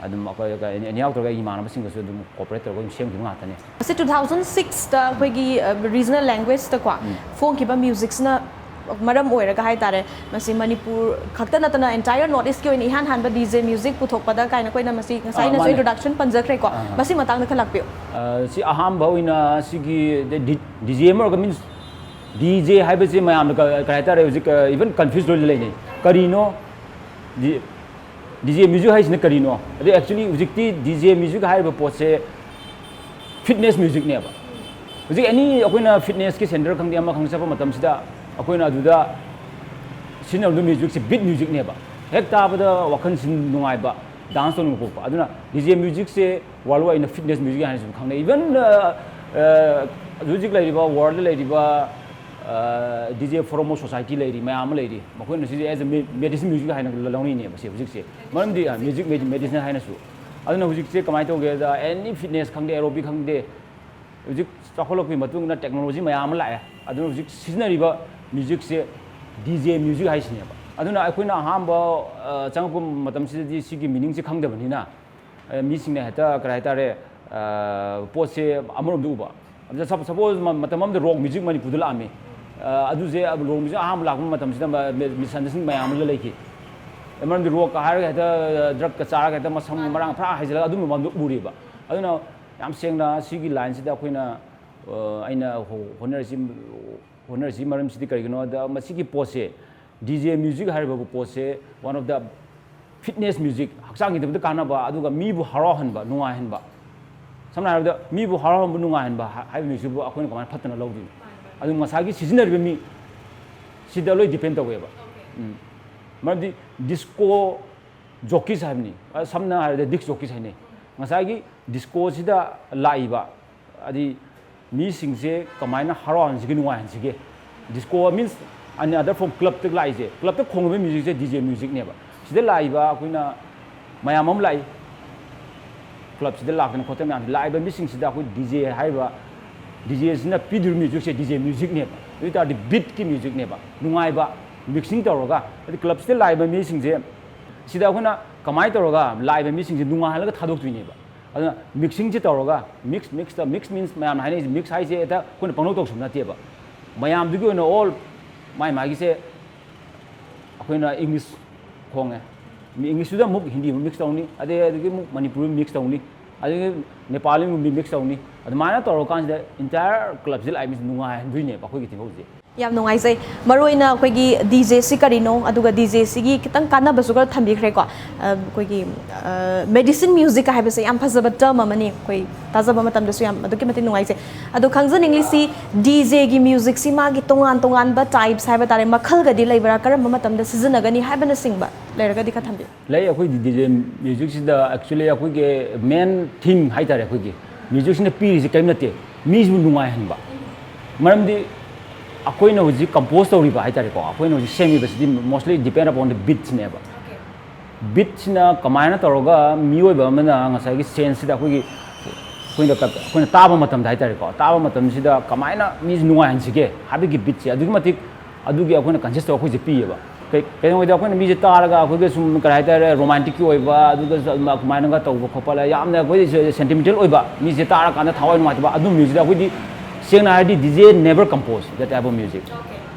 ꯑꯗꯨꯝ ꯑꯩꯈꯣꯏ ꯑꯦꯅꯤꯍꯥꯎ ꯇꯧꯔꯒ ꯑꯩꯒꯤ ꯏꯃꯥꯟꯅꯕꯁꯤꯡꯒꯁꯨ ꯑꯗꯨꯝ ꯀꯣꯑꯣꯄꯔꯦꯠ ꯇꯧꯔꯒ ꯑꯗꯨꯝ ꯁꯦꯝꯈꯤꯕ ꯉꯥꯛꯇꯅꯦ꯫ ꯃꯁꯤ ꯇꯨ ꯊꯥꯎꯖꯟ ꯁꯤꯛꯁꯇ ꯑꯩꯈꯣꯏꯒꯤ ꯔꯤꯖꯅꯦꯜ ꯂꯦꯡꯒ꯭ꯋꯦꯖꯇꯀꯣ ꯐꯣꯡꯈꯤꯕ ꯃ꯭ꯌꯨꯖꯤꯛꯁꯤꯅ ꯃꯔꯝ ꯑꯣꯏꯔꯒ ꯍꯥꯏꯇꯥꯔꯦ, ꯃꯁꯤ ꯃꯅꯤꯄꯨꯔ ꯈꯛꯇ ꯅꯠꯇꯅ entire North East ꯀꯤ ꯑꯣꯏꯅ ꯏꯍꯥꯟ ꯍꯥꯟꯕ DJ music ꯄꯨꯊꯣꯛꯄꯗ ꯀꯥꯏꯅ ꯑꯩꯈꯣꯏꯅ ꯃꯁꯤ ꯉꯁꯥꯏ ꯑꯥ, ꯑꯩꯅꯁꯨ ꯃꯥꯅꯦ꯫ Introduction ꯄꯟꯖꯈ꯭ꯔꯦꯀꯣ꯫ ꯑꯥ꯫ ꯃꯁꯤ ꯃꯇꯥꯡꯗ ꯈꯔ ꯂꯥꯛꯄꯤꯌꯨ꯫ ꯑ, ꯁꯤ ꯑꯍꯥꯟꯕ ꯑꯣꯏꯅ ꯁꯤꯒꯤ ꯗꯤ-, DJ ꯑꯃ ꯑꯣꯏꯔꯒ, means DJ ꯍꯥꯏꯕꯁꯤ ꯃꯌꯥꯝꯅ ꯀ-, ꯀꯩ ꯍꯥꯏꯇꯥꯔꯦ, ꯍꯧꯖꯤꯛ, ꯑ, even confuse ꯂꯣꯏꯅ ꯂꯩꯅꯩ꯫ ꯀꯔꯤꯅꯣ? ꯗꯤ-, DJ music ꯍꯥꯏꯁꯤꯅ ꯀꯔꯤꯅꯣ? ꯑꯗꯩ actually ꯍꯧꯖꯤꯛꯇꯤ DJ music ꯍꯥꯏꯔꯤꯕ ꯄꯣꯠꯁꯦ fitness music ꯅꯦꯕ꯫ ꯍꯧꯖꯤꯛ any ꯑꯩꯈꯣꯏꯅ fitness ꯀꯤ center ꯈꯪꯗꯦ, ꯑꯃ ꯈꯪꯗꯦ ꯆꯠꯄ ꯃꯇꯝꯁꯤꯗ ꯑꯩꯈꯣꯏꯅ ꯑꯗꯨꯗ ꯁꯤꯖꯤꯟꯅꯕꯗꯣ music ꯁꯦ beat music ꯅꯦꯕ꯫ ꯍꯦꯛ ꯇꯥꯕꯗ ꯋꯥꯈꯜꯁꯤ ꯅꯨꯡꯉꯥꯏꯕ, dance ꯇꯧꯅꯤꯡꯕ ꯄꯣꯛꯄ꯫ ꯑꯗꯨꯅ DJ music ꯁꯦ worldwide ꯑꯣꯏꯅ fitness music ꯍꯥꯏꯅꯁꯨ ꯈꯪꯅꯩ꯫ Even, ꯑ, ꯑ, ꯍꯧꯖꯤꯛ ꯂꯩꯔꯤꯕ world ꯗ ꯂꯩꯔꯤꯕ, ꯑ, DJ Forum of Society ꯂꯩꯔꯤ, ꯃꯌꯥꯝ ꯑꯃ ꯂꯩꯔꯤ꯫ ꯃꯈꯣꯏꯅ ꯁꯤꯁꯦ as a me-, medicine music ꯍꯥꯏꯅ ꯂꯧꯅꯩꯅꯦꯕ ꯁꯤ ꯍꯧꯖꯤꯛꯁꯦ꯫ ꯃꯔꯝꯗꯤ, ꯑ, music medi-, medicine ꯍꯥꯏꯅꯁꯨ꯫ ꯑꯗꯨꯅ ꯍꯧꯖꯤꯛꯁꯦ ꯀꯃꯥꯏꯅ ꯇꯧꯒꯦꯗ, any fitness ꯈꯪꯗꯦ, aerobic ꯈꯪꯗꯦ, ꯍꯧꯖꯤꯛ ꯆꯥꯎꯈꯠꯂꯛꯄꯒꯤ ꯃꯇꯨꯡ ꯏꯟꯅ technology ꯃꯌꯥꯝ ꯑꯃ ꯂꯥꯛꯑꯦ꯫ ꯑꯗꯨꯅ ꯍꯧꯖꯤꯛ ꯁꯤꯖꯤꯟꯅꯔꯤꯕ music ꯁꯦ DJ music ꯍꯥꯏꯁꯤꯅꯦꯕ꯫ ꯑꯗꯨꯅ ꯑꯩꯈꯣꯏꯅ ꯑꯍꯥꯟꯕ, ꯑ, ꯆꯪꯉꯛꯄ ꯃꯇꯝꯁꯤꯗꯗꯤ ꯁꯤꯒꯤ meaning ꯁꯦ ꯈꯪꯗꯕꯅꯤꯅ, ꯑ, ꯃꯤꯁꯤꯡꯅ ꯍꯦꯛꯇ ꯀꯔꯤ ꯍꯥꯏꯇꯥꯔꯦ, ꯑ, ꯄꯣꯠꯁꯦ ꯑꯃꯔꯣꯝꯗ ꯎꯕ꯫ ꯑꯗ sup-, suppose ꯃ-, ꯃꯇꯝ ꯑꯃꯗ rock music ꯃꯅꯤꯄꯨꯔꯗ ꯂꯥꯛꯑꯝꯃꯤ꯫ ꯑ, ꯑꯗꯨꯁꯦ rock music ꯑꯍꯥꯟꯕ ꯂꯥꯛꯄ ꯃꯇꯝꯁꯤꯗ ꯃ-, ꯃ-, misunderstanding ꯃꯌꯥꯝ ꯑꯃ ꯂꯩꯈꯤ꯫ ꯃꯔꯝꯗꯤ rock ꯀ ꯍꯥꯏꯔꯒ ꯍꯦꯛꯇ drug ꯀ ꯆꯥꯔꯒ ꯍꯦꯛꯇ ꯃꯁꯝ ꯃꯔꯥꯡ ꯐꯔꯥ ꯍꯥꯏꯖꯤꯜꯂꯒ ꯑꯗꯨꯝꯕ ꯃꯌꯥꯝꯗꯣ ꯎꯔꯤꯕ꯫ ꯑꯗꯨꯅ ꯌꯥꯝ ꯁꯦꯡꯅ ꯁꯤꯒꯤ line ꯁꯤꯗ ꯑꯩꯈꯣꯏꯅ, ꯑ, ꯑꯩꯅ ꯍꯣ-, ꯍꯣꯠꯅꯔꯤꯁꯤ, ꯍꯣꯠꯅꯔꯤꯁꯤ ꯃꯔꯝꯁꯤꯗꯤ ꯀꯔꯤꯒꯤꯅꯣꯗ, ꯃꯁꯤꯒꯤ ꯄꯣꯠꯁꯦ, DJ music ꯍꯥꯏꯔꯤꯕ ꯄꯣꯠꯁꯦ one of the fitness music, ꯍꯛꯆꯥꯡꯒꯤꯗꯃꯛꯇ ꯀꯥꯟꯅꯕ, ꯑꯗꯨꯒ ꯃꯤꯕꯨ ꯍꯔꯥꯎꯍꯟꯕ, ꯅꯨꯡꯉꯥꯏꯍꯟꯕ꯫ ꯁꯝꯅ ꯍꯥꯏꯔꯕꯗ ꯃꯤꯕꯨ ꯍꯔꯥꯎꯍꯟꯕ, ꯅꯨꯡꯉꯥꯏꯍꯟꯕ ꯍꯥ-, ꯍꯥꯏꯕ music ꯕꯨ ꯑꯩꯈꯣꯏꯅ ꯀꯃꯥꯏꯅ ꯐꯠꯇꯅ ꯂꯧꯗꯣꯏꯅꯣ? ꯑꯗꯨ ꯉꯁꯥꯏꯒꯤ ꯁꯤꯖꯤꯟꯅꯔꯤꯕ ꯃꯤ ꯁꯤꯗ ꯂꯣꯏ depend ꯇꯧꯋꯦꯕ꯫ ꯎꯝ꯫ ꯃꯔꯝꯗꯤ disco jockeys ꯍꯥꯏꯕꯅꯤ꯫ ꯑ, ꯁꯝꯅ ꯍꯥꯏꯔꯕꯗ disc jockeys ꯍꯥꯏꯅꯩ꯫ ꯉꯁꯥꯏꯒꯤ disco ꯁꯤꯗ ꯂꯥꯛꯏꯕ, ꯍꯥꯏꯗꯤ ꯃꯤꯁꯤꯡꯁꯦ ꯀꯃꯥꯏꯅ ꯍꯔꯥꯎꯍꯟꯁꯤꯒꯦ, ꯅꯨꯡꯉꯥꯏꯍꯟꯁꯤꯒꯦ? Disco means any other form, club ꯇ ꯂꯥꯛꯏꯁꯦ, club ꯇ ꯈꯣꯡꯉꯤꯕ music ꯁꯦ DJ music ꯅꯦꯕ꯫ ꯁꯤꯗ ꯂꯥꯛꯏꯕ ꯑꯩꯈꯣꯏꯅ ꯃꯌꯥꯝ ꯑꯃ ꯂꯥꯛꯏ, club ꯁꯤꯗ ꯂꯥꯛꯇꯅ ꯈꯣꯠꯇꯅ ꯃꯌꯥꯝꯁꯦ, ꯂꯥꯛꯏꯕ ꯃꯤꯁꯤꯡꯁꯤꯗ ꯑꯩꯈꯣꯏ DJ ꯍꯥꯏꯔꯤꯕ, DJ ꯁꯤꯅ ꯄꯤꯗꯣꯔꯤꯕ music ꯁꯦ DJ music ꯅꯦꯕ꯫ ꯑꯗꯨ ꯑꯣꯏ ꯇꯥꯔꯗꯤ beat ꯀꯤ music ꯅꯦꯕ, ꯅꯨꯡꯉꯥꯏꯕ, mixing ꯇꯧꯔꯒ꯫ ꯍꯥꯏꯗꯤ club ꯁꯤꯗ ꯂꯥꯛꯏꯕ ꯃꯤꯁꯤꯡꯁꯦ, ꯁꯤꯗ ꯑꯩꯈꯣꯏꯅ ꯀꯃꯥꯏꯅ ꯇꯧꯔꯒ ꯂꯥꯛꯏꯕ ꯃꯤꯁꯤꯡꯁꯦ ꯅꯨꯡꯉꯥꯏꯍꯜꯂꯒ ꯊꯥꯗꯣꯛꯇꯣꯏꯅꯦꯕ꯫ ꯑꯗꯨꯅ mixing ꯁꯦ ꯇꯧꯔꯒ, mix, mix ꯇ, mix means ꯃꯌꯥꯝꯅ ꯍꯥꯏꯅꯔꯤꯁꯦ, mix ꯍꯥꯏꯁꯦ ꯍꯦꯛꯇ ꯑꯩꯈꯣꯏꯅ ꯄꯪꯂꯧ ꯇꯧꯁꯟꯕ ꯅꯠꯇꯦꯕ꯫ ꯃꯌꯥꯝꯗꯨꯒꯤ ꯑꯣꯏꯅ all ꯃꯥꯏ ꯃꯥꯒꯤꯁꯦ ꯑꯩꯈꯣꯏꯅ ꯏꯪꯂꯤꯁ ꯈꯣꯡꯉꯦ, ꯃꯤ ꯏꯪꯂꯤꯁꯇꯨꯗ ꯑꯃꯨꯛ ꯍꯤꯟꯗꯤ ꯑꯃꯨꯛ ꯃꯤꯛꯁ ꯇꯧꯅꯤ, ꯑꯗꯩ ꯑꯗꯒꯤ ꯑꯃꯨꯛ ꯃꯅꯤꯄꯨꯔꯤ ꯃꯤꯛꯁ ꯇꯧꯅꯤ, ꯑꯗꯒꯤ ꯅꯦꯄꯥꯂꯤ ꯑꯃꯨꯛ ꯃꯤꯛꯁ ꯇꯧꯅꯤ꯫ ꯑꯗꯨꯃꯥꯏꯅ ꯇꯧꯔꯀꯥꯟꯁꯤꯗ ꯏꯟꯇꯥꯌꯔ ꯀ꯭ꯂꯕꯁꯤ ꯂꯥꯛꯏ ꯃꯤꯁꯤ ꯅꯨꯡꯉꯥꯏꯍꯟꯗꯣꯏꯅꯦꯕ ꯑꯩꯈꯣꯏꯒꯤ ꯊꯤꯡꯒꯧꯁꯦ꯫ ꯌꯥꯝ ꯅꯨꯡꯉꯥꯏꯖꯩ꯫ ꯃꯔꯨꯑꯣꯏꯅ ꯑꯩꯈꯣꯏꯒꯤ ꯗꯤ ꯖꯦ ꯁꯤ ꯀꯔꯤꯅꯣ, ꯑꯗꯨꯒ ꯗꯤ ꯖꯦ ꯁꯤꯒꯤ ꯈꯤꯇꯪ ꯀꯥꯟꯅꯕꯁꯨ ꯈꯔ ꯊꯝꯕꯤꯈ꯭ꯔꯦꯀꯣ꯫ ꯑ, ꯑꯩꯈꯣꯏꯒꯤ, ꯑ, ꯃꯦꯗꯤꯁꯤꯟ ꯃ꯭ꯌꯨꯖꯤꯛ ꯍꯥꯏꯕꯁꯦ ꯌꯥꯝ ꯐꯖꯕ ꯇꯔꯝ ꯑꯃꯅꯤ, ꯑꯩꯈꯣꯏ ꯇꯥꯖꯕ ꯃꯇꯝꯗꯁꯨ ꯌꯥꯝ ꯑꯗꯨꯛꯀꯤ ꯃꯇꯤꯛ ꯅꯨꯡꯉꯥꯏꯖꯩ꯫ ꯑꯗꯣ ꯈꯪꯖꯅꯤꯡꯂꯤꯁꯤ, ꯗꯤ ꯖꯦꯒꯤ ꯃ꯭ꯌꯨꯖꯤꯛꯁꯤ ꯃꯥꯒꯤ ꯇꯣꯉꯥꯟ ꯇꯣꯉꯥꯟꯕ ꯇꯥꯏꯞꯁ ꯍꯥꯏꯕ ꯇꯥꯔꯦ, ꯃꯈꯜꯒꯗꯤ ꯂꯩꯕ꯭ꯔꯥ, ꯀꯔꯝꯕ ꯃꯇꯝꯗ ꯁꯤꯖꯤꯟꯅꯒꯅꯤ ꯍꯥꯏꯕꯅꯆꯤꯡꯕ ꯂꯩꯔꯒꯗꯤ ꯈꯔ ꯊꯝꯕꯤꯌꯨ꯫ ꯂꯩ꯫ ꯑꯩꯈꯣꯏ ꯗꯤ ꯖꯦ ꯃ꯭ꯌꯨꯖꯤꯛꯁꯤꯗ actually ꯑꯩꯈꯣꯏꯒꯤ ꯃꯦꯟ ꯊꯤꯝ ꯍꯥꯏꯇꯥꯔꯦ, ꯑꯩꯈꯣꯏꯒꯤ ꯃ꯭ꯌꯨꯖꯤꯛꯁꯤꯅ ꯄꯤꯔꯤꯁꯤ ꯀꯔꯤꯝ ꯅꯠꯇꯦ, ꯃꯤꯁꯤꯕꯨ ꯅꯨꯡꯉꯥꯏꯍꯟꯕ꯫ ꯃꯔꯝꯗꯤ ꯑꯩꯈꯣꯏꯅ ꯍꯧꯖꯤꯛ ꯀꯝꯄꯣꯖ ꯇꯧꯔꯤꯕ ꯍꯥꯏꯇꯥꯔꯦꯀꯣ, ꯑꯩꯈꯣꯏꯅ ꯍꯧꯖꯤꯛ ꯁꯦꯝꯃꯤꯕꯁꯤꯗꯤ mostly depend upon the beatꯁꯤꯅꯦꯕ꯫ ꯕꯤꯠꯁꯤꯅ ꯀꯃꯥꯏꯅ ꯇꯧꯔꯒ ꯃꯤꯑꯣꯏꯕ ꯑꯃꯅ ꯉꯁꯥꯏꯒꯤ ꯁꯦꯟꯁꯁꯤꯗ ꯑꯩꯈꯣꯏꯒꯤ, ꯑꯩꯈꯣꯏꯅ ꯀ-, ꯑꯩꯈꯣꯏꯅ ꯇꯥꯕ ꯃꯇꯝꯗ ꯍꯥꯏꯇꯥꯔꯦꯀꯣ, ꯇꯥꯕ ꯃꯇꯝꯁꯤꯗ ꯀꯃꯥꯏꯅ ꯃꯤꯁꯤ ꯅꯨꯡꯉꯥꯏꯍꯟꯁꯤꯒꯦ ꯍꯥꯏꯕꯒꯤ ꯕꯤꯠꯁꯦ ꯑꯗꯨꯛꯀꯤ ꯃꯇꯤꯛ, ꯑꯗꯨꯒꯤ ꯑꯩꯈꯣꯏꯅ conscious ꯇꯧꯔ ꯑꯩꯈꯣꯏꯁꯦ ꯄꯤꯌꯦꯕ꯫ ꯀꯩ-, ꯀꯩꯅꯣꯗ ꯑꯩꯈꯣꯏꯅ ꯃꯤꯁꯦ ꯇꯥꯔꯒ ꯑꯩꯈꯣꯏꯒ ꯁꯨꯝ ꯀꯔꯤ ꯍꯥꯏꯇꯥꯔꯦ, ꯔꯣꯃꯥꯟꯇꯤꯛꯀꯤ ꯑꯣꯏꯕ, ꯑꯗꯨꯒ ꯁꯨꯝ ꯑꯗꯨꯃꯥꯏꯅꯒ ꯇꯧꯕ ꯈꯣꯠꯄ ꯂꯩ, ꯌꯥꯝꯅ ꯑꯩꯈꯣꯏ sentimental ꯑꯣꯏꯕ, ꯃꯤꯁꯦ ꯇꯥꯔꯀꯥꯟꯗ ꯊꯋꯥꯏ ꯅꯨꯡꯉꯥꯏꯇꯕ ꯑꯗꯨꯝꯕ ꯃ꯭ꯌꯨꯖꯤꯛꯇ ꯑꯩꯈꯣꯏꯗꯤ, ꯁꯦꯡꯅ ꯍꯥꯏꯔꯗꯤ, ꯗꯤ J never compose that type of music.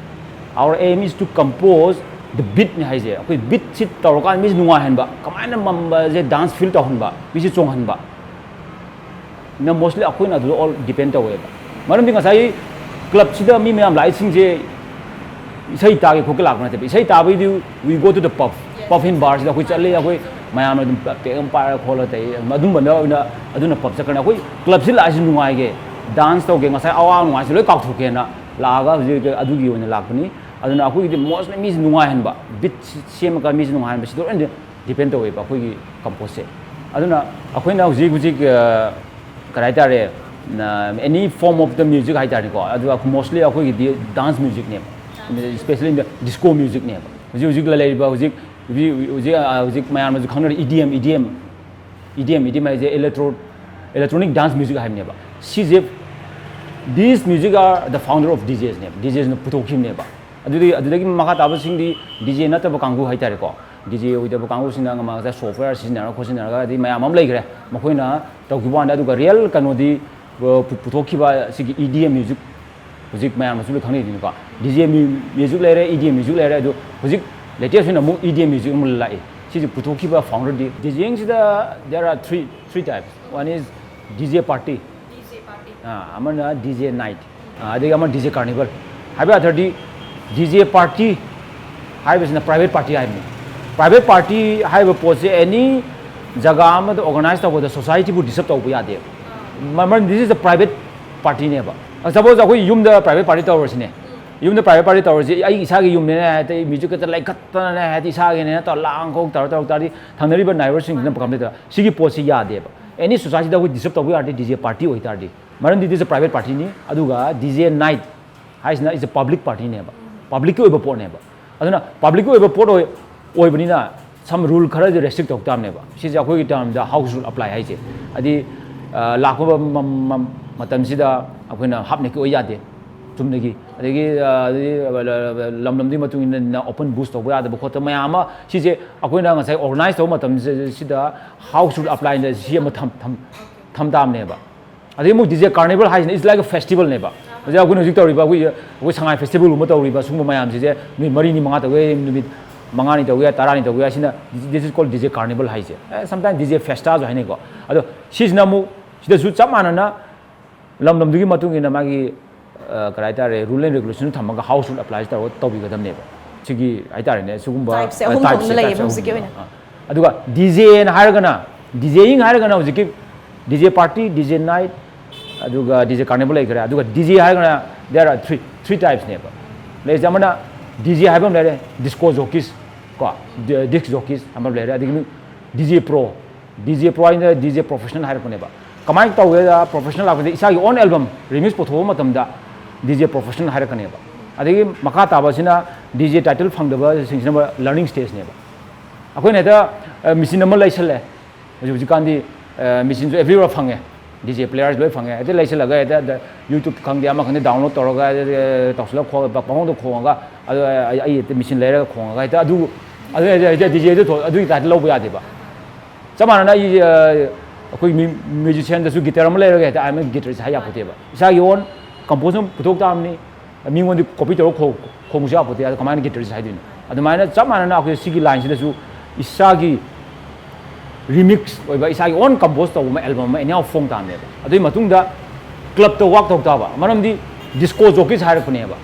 Our aim is to compose the beatꯅꯤ ꯍꯥꯏꯁꯦ꯫ ꯑꯩꯈꯣꯏ ꯕꯤꯠꯁꯤ ꯇꯧꯔꯀꯥꯟꯗ ꯃꯤꯁꯦ ꯅꯨꯡꯉꯥꯏꯍꯟꯕ, ꯀꯃꯥꯏꯅ ꯃꯝꯕꯁꯦ dance feel ꯇꯧꯍꯟꯕ, ꯃꯤꯁꯦ ꯆꯣꯡꯍꯟꯕ꯫ ꯅ mostly ꯑꯩꯈꯣꯏꯅ ꯑꯗꯨꯗ all depend ꯇꯧꯋꯦꯕ꯫ ꯃꯔꯝꯗꯤ ꯉꯁꯥꯏ ꯀ꯭ꯂꯕꯁꯤꯗ ꯃꯤ ꯃꯌꯥꯝ ꯂꯥꯛꯏꯁꯤꯡꯁꯦ ꯏꯁꯩ ꯇꯥꯒꯦ ꯈꯣꯠꯀꯦ ꯂꯥꯛꯄ ꯅꯠꯇꯦꯕ꯫ ꯏꯁꯩ ꯇꯥꯕꯩꯗꯤ we go to the pub, pub and barꯁꯤꯗ ꯑꯩꯈꯣꯏ ꯆꯠꯂꯤ, ꯑꯩꯈꯣꯏ ꯃꯌꯥꯝꯅ ꯑꯗꯨꯝ ꯄꯦꯛ ꯑꯃ ꯄꯥꯏꯔꯒ ꯈꯣꯠꯂ ꯇꯧꯏ꯫ ꯑꯗꯨꯝꯕꯅ ꯑꯣꯏꯅ ꯑꯗꯨꯅ ꯄꯕ ꯆꯠꯈ꯭ꯔꯅꯤ꯫ ꯑꯩꯈꯣꯏ ꯀ꯭ꯂꯕꯁꯤ ꯂꯥꯛꯏꯁꯤ ꯅꯨꯡꯉꯥꯏꯒꯦ, dance ꯇꯧꯒꯦ, ꯉꯁꯥꯏ ꯑꯋꯥ ꯅꯨꯡꯉꯥꯏꯁꯤ ꯂꯣꯏ ꯀꯥꯎꯊꯣꯛꯀꯦꯅ ꯂꯥꯛꯑꯒ ꯍꯧꯖꯤꯛ ꯑꯗꯨꯒꯤ ꯑꯣꯏꯅ ꯂꯥꯛꯄꯅꯤ꯫ ꯑꯗꯨꯅ ꯑꯩꯈꯣꯏꯒꯤꯗꯤ mostly ꯃꯤꯁꯤ ꯅꯨꯡꯉꯥꯏꯍꯟꯕ, ꯕꯤꯠ ꯁꯦꯝꯃꯒ ꯃꯤꯁꯤ ꯅꯨꯡꯉꯥꯏꯍꯟꯕ, ꯁꯤꯗ ꯂꯣꯏꯅ depend ꯇꯧꯋꯦꯕ ꯑꯩꯈꯣꯏꯒꯤ ꯀꯝꯄꯣꯖꯁꯦ꯫ ꯑꯗꯨꯅ ꯑꯩꯈꯣꯏꯅ ꯍꯧꯖꯤꯛ ꯍꯧꯖꯤꯛ, ꯑ, ꯀꯔꯤ ꯍꯥꯏꯇꯥꯔꯦ, ꯑ, any form of the music ꯍꯥꯏꯇꯥꯔꯦꯀꯣ, ꯑꯗꯨꯒ mostly ꯑꯩꯈꯣꯏꯒꯤꯗꯤ dance musicꯅꯦꯕ, especially disco musicꯅꯦꯕ꯫ ꯍꯧꯖꯤꯛ ꯍꯧꯖꯤꯛ ꯂꯩꯔꯤꯕ ꯍꯧꯖꯤꯛ, ꯍꯧꯖꯤꯛ, ꯍꯧꯖꯤꯛ, ꯑ, ꯍꯧꯖꯤꯛ ꯃꯌꯥꯝꯅꯁꯨ ꯈꯪꯅꯔꯤ E D M, E D M, E D M, E D M ꯍꯥꯏꯁꯦ electro-, electronic dance music ꯍꯥꯏꯕꯅꯦꯕ꯫ ꯁꯤꯁꯦ, these music are the founder of D Jsꯅꯦꯕ, D Jsꯅ ꯄꯨꯊꯣꯛꯈꯤꯕꯅꯦꯕ꯫ ꯑꯗꯨꯗꯤ, ꯑꯗꯨꯗꯒꯤ ꯃꯈꯥ ꯇꯥꯕꯁꯤꯡꯗꯤ D J ꯅꯠꯇꯕ ꯀꯥꯡꯕꯨ ꯍꯥꯏꯇꯥꯔꯦꯀꯣ, D J ꯑꯣꯏꯗꯕ ꯀꯥꯡꯕꯨꯁꯤꯡꯅ ꯉꯁꯥꯏ software ꯁꯤꯖꯤꯟꯅꯔꯒ ꯈꯣꯠꯆꯤꯟꯅꯔꯒ ꯑꯗꯩ ꯃꯌꯥꯝ ꯑꯃ ꯂꯩꯈ꯭ꯔꯦ, ꯃꯈꯣꯏꯅ ꯇꯧꯈꯤꯕ ꯋꯥꯅꯤ꯫ ꯑꯗꯨꯒ real ꯀꯩꯅꯣꯗꯤ, ꯑ, ꯄꯨ-, ꯄꯨꯊꯣꯛꯈꯤꯕ ꯁꯤꯒꯤ E D M music, ꯍꯧꯖꯤꯛ ꯃꯌꯥꯝꯅꯁꯨ ꯂꯣꯏ ꯈꯪꯅꯩꯗꯅꯀꯣ, DJ music ꯂꯩꯔꯦ, EDM music ꯂꯩꯔꯦ, ꯑꯗꯨ ꯍꯧꯖꯤꯛ latest ꯑꯣꯏꯅ ꯑꯃꯨꯛ EDM music ꯑꯃ ꯂꯥꯛꯏ꯫ ꯁꯤꯁꯦ ꯄꯨꯊꯣꯛꯈꯤꯕ founderꯗꯤ, DJingꯁꯤꯗ there are three three types. One is DJ party, ꯑꯥ, ꯑꯃꯅ DJ night, ꯑꯥ, ꯑꯗꯒꯤ ꯑꯃꯅ DJ carnival꯫ ꯍꯥꯏꯕ ꯌꯥꯗ꯭ꯔꯗꯤ, DJ party ꯍꯥꯏꯕꯁꯤꯅ private party ꯍꯥꯏꯕꯅꯤ꯫ Private party ꯍꯥꯏꯕ ꯄꯣꯠꯁꯦ any ꯖꯒꯥ ꯑꯃꯗ organize ꯇꯧꯕꯗ societyꯕꯨ disturb ꯇꯧꯕ ꯌꯥꯗꯦꯕ꯫ ꯃ-, ꯃꯔꯝꯗꯤ this is a private partyꯅꯦꯕ꯫ Suppose ꯑꯩꯈꯣꯏ ꯌꯨꯝꯗ private party ꯇꯧꯔꯁꯤꯅꯦ꯫ ꯌꯨꯝꯗ private party ꯇꯧꯔꯁꯤ, ꯑꯩ ꯏꯁꯥꯒꯤ ꯌꯨꯝꯅꯦꯅ ꯍꯥꯏꯗꯤ music ꯈꯛꯇ ꯂꯩꯈꯠꯇꯅꯅꯦ, ꯍꯥꯏꯗꯤ ꯏꯁꯥꯒꯤꯅꯦꯅ ꯇꯧꯔ ꯂꯥꯡ ꯈꯣꯡ ꯇꯧꯔ ꯇꯧꯔꯛ ꯇꯥꯔꯗꯤ, ꯊꯪꯅꯔꯤꯕ neighbourꯁꯤꯡꯁꯤꯅ ꯀꯝꯄ꯭ꯂꯦꯟ ꯇꯧꯔ, ꯁꯤꯒꯤ ꯄꯣꯠꯁꯤ ꯌꯥꯗꯦꯕ꯫ Any societyꯗ ꯑꯩꯈꯣꯏ disturb ꯇꯧꯕ ꯌꯥꯔꯗꯤ, DJ party ꯑꯣꯏꯇꯥꯔꯗꯤ꯫ ꯃꯔꯝꯗꯤ this is a private partyꯅꯤ꯫ ꯑꯗꯨꯒ DJ night ꯍꯥꯏꯁꯤꯅ is a public partyꯅꯦꯕ, publicꯀꯤ ꯑꯣꯏꯕ ꯄꯣꯠꯅꯦꯕ꯫ ꯑꯗꯨꯅ publicꯀꯤ ꯑꯣꯏꯕ ꯄꯣꯠ ꯑꯣꯏ-, ꯑꯣꯏꯕꯅꯤꯅ some rule ꯈꯔꯗꯤ restrict ꯇꯧ ꯇꯥꯕꯅꯦꯕ꯫ ꯁꯤꯁꯦ ꯑꯩꯈꯣꯏꯒꯤ termꯗ house rule apply ꯍꯥꯏꯁꯦ꯫ ꯍꯥꯏꯗꯤ, ꯑ, ꯂꯥꯛꯄ ꯃ-, ꯃ-, ꯃ-, ꯃꯇꯝꯁꯤꯗ ꯑꯩꯈꯣꯏꯅ half naked ꯑꯣꯏ ꯌꯥꯗꯦ, ꯆꯨꯝꯅꯒꯤ꯫ ꯑꯗꯒꯤ, ꯑ, ꯑꯗꯒꯤ, ꯑ, ꯂ-, ꯂ-, ꯂꯝ ꯂꯝꯗꯨꯒꯤ ꯃꯇꯨꯡ ꯏꯟꯅ open bush ꯇꯧꯕ ꯌꯥꯗꯕ ꯈꯣꯠꯇꯕ ꯃꯌꯥꯝ ꯑꯃ, ꯁꯤꯁꯦ ꯑꯩꯈꯣꯏꯅ ꯉꯁꯥꯏ organize ꯇꯧꯕ ꯃꯇꯝꯁꯤꯗ house rule applyꯅ ꯁꯤ ꯑꯃ ꯊꯝ-, ꯊꯝ-, ꯊꯝ ꯇꯥꯕꯅꯦꯕ꯫ ꯑꯗꯒꯤ ꯑꯃꯨꯛ DJ carnival ꯍꯥꯏꯁꯤꯅ is like a festivalꯅꯦꯕ꯫ ꯍꯧꯖꯤꯛ ꯑꯩꯈꯣꯏꯅ ꯍꯧꯖꯤꯛ ꯇꯧꯔꯤꯕ, ꯑꯩꯈꯣꯏ, ꯑꯩꯈꯣꯏ ꯁꯉꯥꯏ festivalꯒꯨꯝꯕ ꯇꯧꯔꯤꯕ ꯁꯤꯒꯨꯝꯕ ꯃꯌꯥꯝꯁꯤꯁꯦ ꯅꯨꯃꯤꯠ ꯃꯔꯤꯅꯤ ꯃꯉꯥ ꯇꯧꯒꯦ, ꯅꯨꯃꯤꯠ ꯃꯉꯥꯅꯤ ꯇꯧꯒꯦ, ꯇꯔꯥꯅꯤ ꯇꯧꯒꯦ, ꯑꯁꯤꯅ this is called DJ carnival ꯍꯥꯏꯁꯦ꯫ ꯑꯦ, sometimes DJ festaꯁꯨ ꯍꯥꯏꯅꯩꯀꯣ꯫ ꯑꯗꯣ ꯁꯤꯁꯤꯅ ꯑꯃꯨꯛ ꯁꯤꯗꯁꯨ ꯆꯞ ꯃꯥꯟꯅꯅ ꯂꯝ ꯂꯝꯗꯨꯒꯤ ꯃꯇꯨꯡ ꯏꯟꯅ ꯃꯥꯒꯤ, ꯑ, ꯀꯔꯤ ꯍꯥꯏꯇꯥꯔꯦ, rule and regulation ꯊꯝꯃꯒ house rule apply ꯇꯧꯔꯒ ꯇꯧꯕꯤꯒꯗꯕꯅꯦꯕ꯫ ꯁꯤꯒꯤ ꯍꯥꯏꯇꯥꯔꯦꯅꯦ, ꯁꯤꯒꯨꯝꯕ, typeꯁꯦ ꯑ, ꯑꯍꯨꯝ typeꯁꯦ, ꯊꯣꯛꯅ ꯂꯩꯌꯦꯕ typeꯁꯦ ꯍꯧꯖꯤꯛꯀꯤ ꯑꯍꯨꯝꯅꯦꯕ꯫ ꯑꯣꯏꯅ꯫ ꯑ, ꯑꯗꯨꯒ DJꯅ ꯍꯥꯏꯔꯒꯅ, DJing ꯍꯥꯏꯔꯒꯅ ꯍꯧꯖꯤꯛꯀꯤ DJ party, DJ night, ꯑꯗꯨꯒ DJ carnival ꯂꯩꯈ꯭ꯔꯦ꯫ ꯑꯗꯨꯒ DJ ꯍꯥꯏꯔꯒꯅ there are three, three typesꯅꯦꯕ꯫ ꯂꯩꯔꯤꯁꯦ ꯑꯃꯅ DJ ꯍꯥꯏꯕ ꯑꯃ ꯂꯩꯔꯦ, disco jockeys ꯀꯣ, ꯗꯤ-, disc jockeys ꯑꯃ ꯂꯩꯔꯦ꯫ ꯑꯗꯒꯤ DJ pro, DJ pro ꯍꯥꯏꯅ DJ professional ꯍꯥꯏꯔꯛꯄꯅꯦꯕ꯫ ꯀꯃꯥꯏꯅ ꯇꯧꯒꯦꯗ, professional ꯂꯥꯛꯄꯁꯦ ꯏꯁꯥꯒꯤ own album remix ꯄꯨꯊꯣꯛꯄ ꯃꯇꯝꯗ DJ professional ꯍꯥꯏꯔꯛꯀꯅꯦꯕ꯫ ꯑꯗꯒꯤ ꯃꯈꯥ ꯇꯥꯕꯁꯤꯅ DJ title ꯐꯪꯗꯕꯁꯤꯡꯁꯤꯅ learning stageꯅꯦꯕ꯫ ꯑꯩꯈꯣꯏꯅ ꯍꯦꯛꯇ, ꯑ, machine ꯑꯃ ꯂꯩꯁꯜꯂꯦ꯫ ꯍꯧꯖꯤꯛ, ꯍꯧꯖꯤꯛꯀꯥꯟꯗꯤ, ꯑ, machineꯁꯨ everywhere ꯐꯪꯉꯦ꯫ DJ players ꯂꯣꯏ ꯐꯪꯉꯦ꯫ ꯍꯦꯛꯇ ꯂꯩꯁꯜꯂꯒ ꯍꯦꯛꯇ ꯗ-, YouTube ꯈꯪꯗꯦ, ꯑꯃ ꯈꯪꯗꯦ, download ꯇꯧꯔꯒ, ꯑ, ꯇꯧꯁꯜꯂꯒ ꯈꯣ-, ꯄ-, ꯄꯪꯍꯧꯗ ꯈꯣꯡꯉꯒ, ꯑꯗꯨ ꯑꯩ, ꯑꯩ ꯍꯦꯛꯇ machine ꯂꯩꯔꯒ ꯈꯣꯡꯉꯒ ꯍꯦꯛꯇ ꯑꯗꯨ, ꯑꯗꯨ ꯍꯦꯛꯇ, ꯍꯦꯛꯇ DJꯗꯨ ꯊꯣꯛ-, ꯑꯗꯨꯒꯤ typeꯇ ꯂꯧꯕ ꯌꯥꯗꯦꯕ꯫ ꯆꯞ ꯃꯥꯟꯅꯅ ꯑꯩ, ꯑ, ꯑꯩꯈꯣꯏ ꯃ꯭ꯌꯨ-, musicianꯗꯁꯨ guitar ꯑꯃ ꯂꯩꯔꯒ ꯍꯦꯛꯇ I'm a guitarist ꯍꯥꯏ ꯌꯥꯄꯣꯠꯇꯦꯕ꯫ ꯏꯁꯥꯒꯤ own ꯀꯝꯄꯣꯖ ꯑꯃ ꯄꯨꯊꯣꯛ ꯇꯥꯕꯅꯤ꯫ ꯃꯤꯉꯣꯟꯗ ꯀꯣꯄꯤ ꯇꯧꯔꯒ ꯈꯣꯡ- ꯈꯣꯡꯕꯁꯨ ꯌꯥꯄꯣꯠꯇꯦ꯫ ꯑꯗ ꯀꯃꯥꯏꯅ ꯒꯤꯇꯔꯤꯁ ꯍꯥꯏꯗꯣꯏꯅꯣ? ꯑꯗꯨꯃꯥꯏꯅ ꯆꯞ ꯃꯥꯟꯅꯅ ꯑꯩꯈꯣꯏ ꯁꯤꯒꯤ ꯂꯥꯏꯟꯁꯤꯗꯁꯨ ꯏꯁꯥꯒꯤ ꯔꯤꯃꯤꯛꯁ ꯑꯣꯏꯕ, ꯏꯁꯥꯒꯤ ꯑꯣꯟ ꯀꯝꯄꯣꯖ ꯇꯧꯕ ꯑꯃ ꯑꯦꯜꯕꯝ ꯑꯃ ꯑꯦꯅꯤꯍꯥꯎ ꯐꯣꯡ ꯇꯥꯕꯅꯦꯕ꯫ ꯑꯗꯨꯒꯤ ꯃꯇꯨꯡꯗ ꯀ꯭ꯂꯕꯇ ꯋꯥꯛ ꯇꯧ ꯇꯥꯕ, ꯃꯔꯝꯗꯤ ꯗꯤꯁꯀꯣ ꯖꯣꯀꯤꯁ ꯍꯥꯏꯔꯛꯄꯅꯦꯕ꯫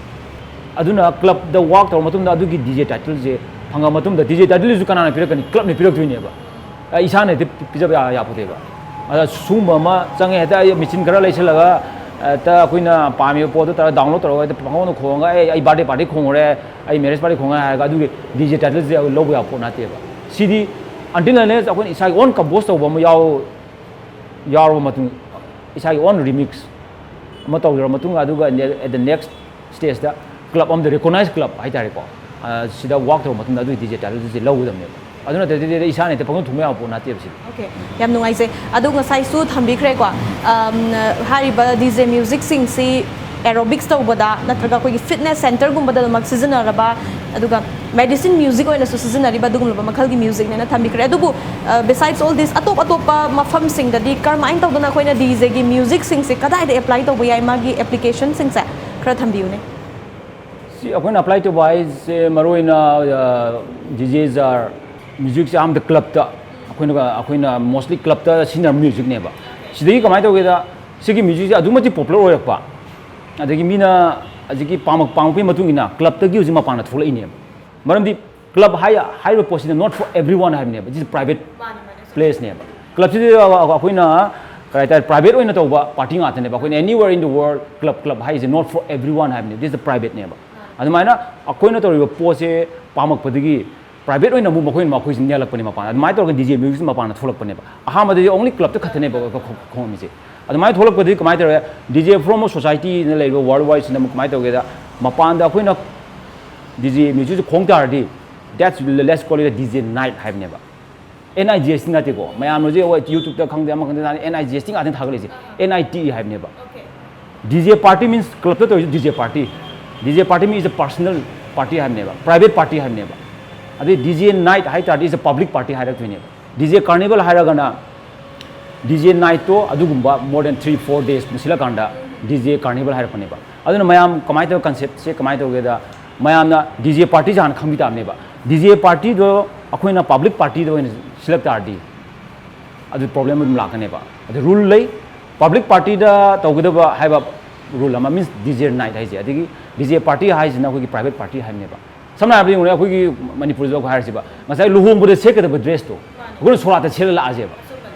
ꯑꯗꯨꯅ ꯀ꯭ꯂꯕꯇ ꯋꯥꯛ ꯇꯧꯔ ꯃꯇꯨꯡꯗ ꯑꯗꯨꯒꯤ ꯗꯤ ꯖꯦ ꯇꯥꯏꯇꯜꯁꯦ ꯐꯪꯉ ꯃꯇꯨꯡꯗ, ꯗꯤ ꯖꯦ ꯇꯥꯏꯇꯜꯗꯨꯁꯨ ꯀꯅꯥꯅ ꯄꯤꯔꯛꯀꯅꯤ? ꯀ꯭ꯂꯕꯅ ꯄꯤꯔꯛꯇꯣꯏꯅꯦꯕ꯫ ꯑ, ꯏꯁꯥꯅ ꯍꯦꯛꯇ ꯄꯤꯖꯕ ꯌꯥ- ꯌꯥꯄꯣꯠꯇꯦꯕ꯫ ꯑꯗ ꯁꯨꯝꯕ ꯑꯃ ꯆꯪꯉꯦ, ꯍꯦꯛꯇ ꯑꯩ ꯃꯦꯆꯤꯟ ꯈꯔ ꯂꯩꯁꯜꯂꯒ ꯍꯦꯛꯇ ꯑꯩꯈꯣꯏꯅ ꯄꯥꯝꯃꯤꯕ ꯄꯣꯠꯇꯣ ꯇꯧꯔꯒ ꯗꯥꯎꯟꯂꯣꯗ ꯇꯧꯔꯒ ꯍꯦꯛꯇ ꯄꯪꯍꯧꯅ ꯈꯣꯡꯉꯒ, "ꯑꯩ, ꯑꯩ ꯕꯥꯔꯗꯦ ꯄꯥꯔꯇꯤ ꯈꯣꯡꯉꯨꯔꯦ, ꯑꯩ ꯃꯦꯔꯦꯖ ꯄꯥꯔꯇꯤ ꯈꯣꯡꯉꯦ" ꯍꯥꯏꯔꯒ ꯑꯗꯨꯒꯤ ꯗꯤ ꯖꯦ ꯇꯥꯏꯇꯜꯁꯦ ꯂꯧꯕ ꯌꯥꯕ ꯄꯣꯠ ꯅꯠꯇꯦꯕ꯫ ꯁꯤꯗꯤ until unless ꯑꯩꯈꯣꯏꯅ ꯏꯁꯥꯒꯤ ꯑꯣꯟ ꯀꯝꯄꯣꯖ ꯇꯧꯕ ꯑꯃ ꯌꯥꯎ- ꯌꯥꯎꯔꯕ ꯃꯇꯨꯡ, ꯏꯁꯥꯒꯤ ꯑꯣꯟ ꯔꯤꯃꯤꯛꯁ ꯑꯃ ꯇꯧꯖꯔꯕ ꯃꯇꯨꯡ, ꯑꯗꯨꯒ at the next stageꯇ ꯀ꯭ꯂꯕ ꯑꯃꯗ, ꯔꯤꯀꯣꯛꯅꯥꯏꯖ ꯀ꯭ꯂꯕ ꯍꯥꯏꯇꯥꯔꯦꯀꯣ, ꯑ, ꯁꯤꯗ ꯋꯥꯛ ꯇꯧꯔꯕ ꯃꯇꯨꯡꯗ ꯑꯗꯨꯒꯤ ꯗꯤ ꯖꯦ ꯇꯥꯏꯇꯜꯁꯦ ꯂꯧꯒꯗꯕꯅꯦꯕ꯫ ꯑꯗꯨ ꯅꯠꯇ꯭ꯔꯗꯤ ꯏꯁꯥꯅ ꯍꯦꯛꯇ ꯄꯪꯊꯣꯡ ꯊꯣꯡꯕ ꯌꯥꯕ ꯄꯣꯠ ꯅꯠꯇꯦꯕ ꯁꯤꯗꯤ꯫ ꯑꯣꯀꯦ, ꯌꯥꯝ ꯅꯨꯡꯉꯥꯏꯖꯩ꯫ ꯑꯗꯣ ꯉꯁꯥꯏꯁꯨ ꯊꯝꯕꯤꯈ꯭ꯔꯦꯀꯣ, ꯑꯝ, ꯍꯥꯏꯔꯤꯕ ꯗꯤ ꯖꯦ ꯃ꯭ꯌꯨꯖꯤꯛꯁꯤꯡꯁꯤ ꯑꯦꯔꯣꯕꯤꯛꯁ ꯇꯧꯕꯗ ꯅꯠꯇ꯭ꯔꯒ ꯑꯩꯈꯣꯏꯒꯤ ꯐꯤꯠꯅꯦꯁ ꯁꯦꯟꯇꯔꯒꯨꯝꯕꯗ ꯑꯗꯨꯃꯛ ꯁꯤꯖꯤꯟꯅꯔꯕ, ꯑꯗꯨꯒ ꯃꯦꯗꯤꯁꯤꯟ ꯃ꯭ꯌꯨꯖꯤꯛ ꯑꯣꯏꯅꯁꯨ ꯁꯤꯖꯤꯟꯅꯔꯤꯕ ꯑꯗꯨꯒꯨꯝꯂꯕ ꯃꯈꯜꯒꯤ ꯃ꯭ꯌꯨꯖꯤꯛꯅꯦꯅ ꯊꯝꯕꯤꯈ꯭ꯔꯦ꯫ ꯑꯗꯨꯕꯨ, besides all this, ꯑꯇꯣꯞ ꯑꯇꯣꯞꯄ ꯃꯐꯝꯁꯤꯡꯗꯗꯤ ꯀꯔꯝꯍꯥꯏꯅ ꯇꯧꯗꯅ ꯑꯩꯈꯣꯏꯅ ꯗꯤ ꯖꯦꯒꯤ ꯃ꯭ꯌꯨꯖꯤꯛꯁꯤꯡꯁꯦ ꯀꯗꯥꯏꯗ ꯑꯦꯄ꯭ꯂꯥꯏ ꯇꯧꯕ ꯌꯥꯏ, ꯃꯥꯒꯤ ꯑꯦꯄ꯭ꯂꯤꯀꯦꯁꯟꯁꯤꯡꯁꯦ ꯈꯔ ꯊꯝꯕꯤꯌꯨꯅꯦ꯫ ꯁꯤ ꯑꯩꯈꯣꯏꯅ ꯑꯦꯄ꯭ꯂꯥꯏ ꯇꯧꯕ ꯍꯥꯏꯁꯦ ꯃꯔꯨꯑꯣꯏꯅ ꯗꯤ ꯖꯦ ꯑꯥꯔ ꯃ꯭ꯌꯨꯖꯤꯛꯁꯦ ꯑꯍꯥꯟꯕꯗ ꯀ꯭ꯂꯕꯇ, ꯑꯩꯈꯣꯏꯅ ꯑꯩꯈꯣꯏꯅ ꯃꯣꯁꯂꯤ ꯀ꯭ꯂꯕꯇ ꯁꯤꯖꯤꯟꯅꯕ ꯃ꯭ꯌꯨꯖꯤꯛꯅꯦꯕ꯫ ꯁꯤꯗꯒꯤ ꯀꯃꯥꯏꯅ ꯇꯧꯒꯦꯗ, ꯁꯤꯒꯤ ꯃ꯭ꯌꯨꯖꯤꯛꯁꯦ ꯑꯗꯨꯛ ꯃꯇꯤꯛ ꯄꯣꯄꯨꯂꯔ ꯑꯣꯏꯔꯛꯄ, ꯑꯗꯒꯤ ꯃꯤꯅ ꯍꯧꯖꯤꯛꯀꯤ ꯄꯥꯝꯃꯛ ꯄꯥꯝꯃꯛꯄꯒꯤ ꯃꯇꯨꯡ ꯏꯟꯅ ꯀ꯭ꯂꯕꯇꯒꯤ ꯍꯧꯖꯤꯛ ꯃꯄꯥꯟꯗ ꯊꯣꯛꯂꯛꯏꯅꯦꯕ꯫ ꯃꯔꯝꯗꯤ ꯀ꯭ꯂꯕ ꯍꯥꯏ ꯍꯥꯏꯔꯤꯕ ꯄꯣꯠꯁꯤꯅ not for everyone ꯍꯥꯏꯕꯅꯦꯕ, this is private ꯄ꯭ꯂꯦꯁꯅꯦꯕ꯫ ꯀ꯭ꯂꯕꯁꯤꯗ ꯑꯩꯈꯣꯏꯅ ꯀꯔꯤ ꯍꯥꯏꯇꯥꯔꯦ, ꯄ꯭ꯔꯥꯏꯚꯦꯠ ꯑꯣꯏꯅ ꯇꯧꯕ ꯄꯥꯔꯇꯤ ꯉꯥꯛꯇꯅꯦꯕ꯫ ꯑꯩꯈꯣꯏꯅ anywhere in the world club club ꯍꯥꯏꯁꯦ not for everyone ꯍꯥꯏꯕꯅꯦ, this is privateꯅꯦꯕ꯫ ꯑꯗꯨꯃꯥꯏꯅ ꯑꯩꯈꯣꯏꯅ ꯇꯧꯔꯤꯕ ꯄꯣꯠꯁꯦ ꯄꯥꯝꯃꯛꯄꯗꯒꯤ ꯄ꯭ꯔꯥꯏꯚꯦꯠ ꯑꯣꯏꯅ ꯑꯃꯨꯛ ꯃꯈꯣꯏꯅ ꯃꯈꯣꯏꯁꯤ ꯅꯦꯜꯂꯛꯄꯅꯦ ꯃꯄꯥꯟꯗ꯫ ꯑꯗꯨꯃꯥꯏꯅ ꯇꯧꯔꯒ ꯗꯤ ꯖꯦ ꯃ꯭ꯌꯨꯖꯤꯛꯁꯤ ꯃꯄꯥꯟꯗ ꯊꯣꯛꯂꯛꯄꯅꯦꯕ꯫ ꯑꯍꯥꯟꯕꯗꯗꯤ only ꯀ꯭ꯂꯕꯇ ꯈꯛꯇꯅꯦꯕ ꯈꯣꯡꯉꯝꯃꯤꯁꯦ꯫ ꯑꯗꯨꯃꯥꯏꯅ ꯊꯣꯛꯂꯛꯄꯗꯒꯤ ꯀꯃꯥꯏꯅ ꯇꯧꯔꯦ, ꯗꯤ ꯖꯦ from a societyꯅ ꯂꯩꯔꯤꯕ world wideꯁꯤꯅ ꯑꯃꯨꯛ ꯀꯃꯥꯏꯅ ꯇꯧꯒꯦꯗ, ꯃꯄꯥꯟꯗ ꯑꯩꯈꯣꯏꯅ ꯗꯤ ꯖꯦ ꯃ꯭ꯌꯨꯖꯤꯛꯁꯦ ꯈꯣꯡ ꯇꯥꯔꯗꯤ, that's, let's call it a D J night ꯍꯥꯏꯕꯅꯦꯕ꯫ N I G S T ꯅꯠꯇꯦꯀꯣ, ꯃꯌꯥꯝꯅ ꯍꯧꯖꯤꯛ ꯍꯣꯏ YouTubeꯇ ꯈꯪꯗꯦ, ꯑꯃ ꯈꯪꯗꯦ, N I G S T ꯉꯥꯛꯇꯅ ꯊꯥꯒꯠꯂꯤꯁꯦ꯫ N I T ꯍꯥꯏꯕꯅꯦꯕ꯫ ꯗꯤ ꯖꯦ ꯄꯥꯔꯇꯤ means ꯀ꯭ꯂꯕꯇ ꯇꯧꯔꯤꯁꯦ D J party. D J party means a personal party ꯍꯥꯏꯕꯅꯦꯕ, private party ꯍꯥꯏꯕꯅꯦꯕ꯫ ꯑꯗꯩ ꯗꯤ ꯖꯦ night ꯍꯥꯏ ꯇꯥꯔꯗꯤ is a public party ꯍꯥꯏꯔꯛꯇꯣꯏꯅꯦꯕ꯫ ꯗꯤ ꯖꯦ carnival ꯍꯥꯏꯔꯒꯅ ꯗꯤ ꯖꯦ nightꯇꯣ ꯑꯗꯨꯒꯨꯝꯕ more than three four days ꯄꯨꯟꯁꯤꯜꯂꯀꯥꯟꯗ ꯗꯤ J ꯀꯥꯔꯅꯤꯕꯜ ꯍꯥꯏꯔꯛꯄꯅꯦꯕ꯫ ꯑꯗꯨꯅ ꯃꯌꯥꯝ ꯀꯃꯥꯏꯅ ꯇꯧ, ꯀꯟꯁꯦꯞꯁꯦ ꯀꯃꯥꯏꯅ ꯇꯧꯒꯦꯗ, ꯃꯌꯥꯝꯅ ꯗꯤ ꯖꯦ ꯄꯥꯔꯇꯤꯁꯦ ꯍꯥꯟꯅ ꯈꯪꯕꯤ ꯇꯥꯕꯅꯦꯕ꯫ ꯗꯤ ꯖꯦ ꯄꯥꯔꯇꯤꯗꯣ ꯑꯩꯈꯣꯏꯅ ꯄꯕ꯭ꯂꯤꯛ ꯄꯥꯔꯇꯤꯗ ꯑꯣꯏꯅ ꯁꯤꯜꯂꯛ ꯇꯥꯔꯗꯤ ꯑꯗꯨ ꯄ꯭ꯔꯣꯕ꯭ꯂꯦꯝ ꯑꯗꯨꯝ ꯂꯥꯛꯀꯅꯦꯕ꯫ ꯑꯗꯨ ꯔꯨꯜ ꯂꯩ, ꯄꯕ꯭ꯂꯤꯛ ꯄꯥꯔꯇꯤꯗ ꯇꯧꯒꯗꯕ ꯍꯥꯏꯕ ꯔꯨꯜ ꯑꯃ, ꯃꯤꯟꯁ ꯗꯤ ꯖꯦ ꯅꯥꯏꯠ ꯍꯥꯏꯁꯦ꯫ ꯑꯗꯒꯤ ꯗꯤ ꯖꯦ ꯄꯥꯔꯇꯤ ꯍꯥꯏꯁꯤꯅ ꯑꯩꯈꯣꯏꯒꯤ ꯄ꯭ꯔꯥꯏꯚꯦꯠ ꯄꯥꯔꯇꯤ ꯍꯥꯏꯕꯅꯦꯕ꯫ ꯁꯝꯅ ꯍꯥꯏꯔꯕꯗ ꯌꯦꯡꯉꯨꯅꯦ, ꯑꯩꯈꯣꯏꯒꯤ ꯃꯅꯤꯄꯨꯔꯗ ꯑꯩꯈꯣꯏ ꯍꯥꯏꯔꯁꯤꯕ, ꯉꯁꯥꯏ ꯂꯨꯍꯣꯡꯕꯗ ꯁꯦꯠꯀꯗꯕ ꯗ꯭ꯔꯦꯁꯇꯣ ꯑꯩꯈꯣꯏꯅ ꯁꯣꯔꯥꯠꯇ ꯁꯦꯠꯂ ꯂꯥꯛꯑꯁꯦꯕ,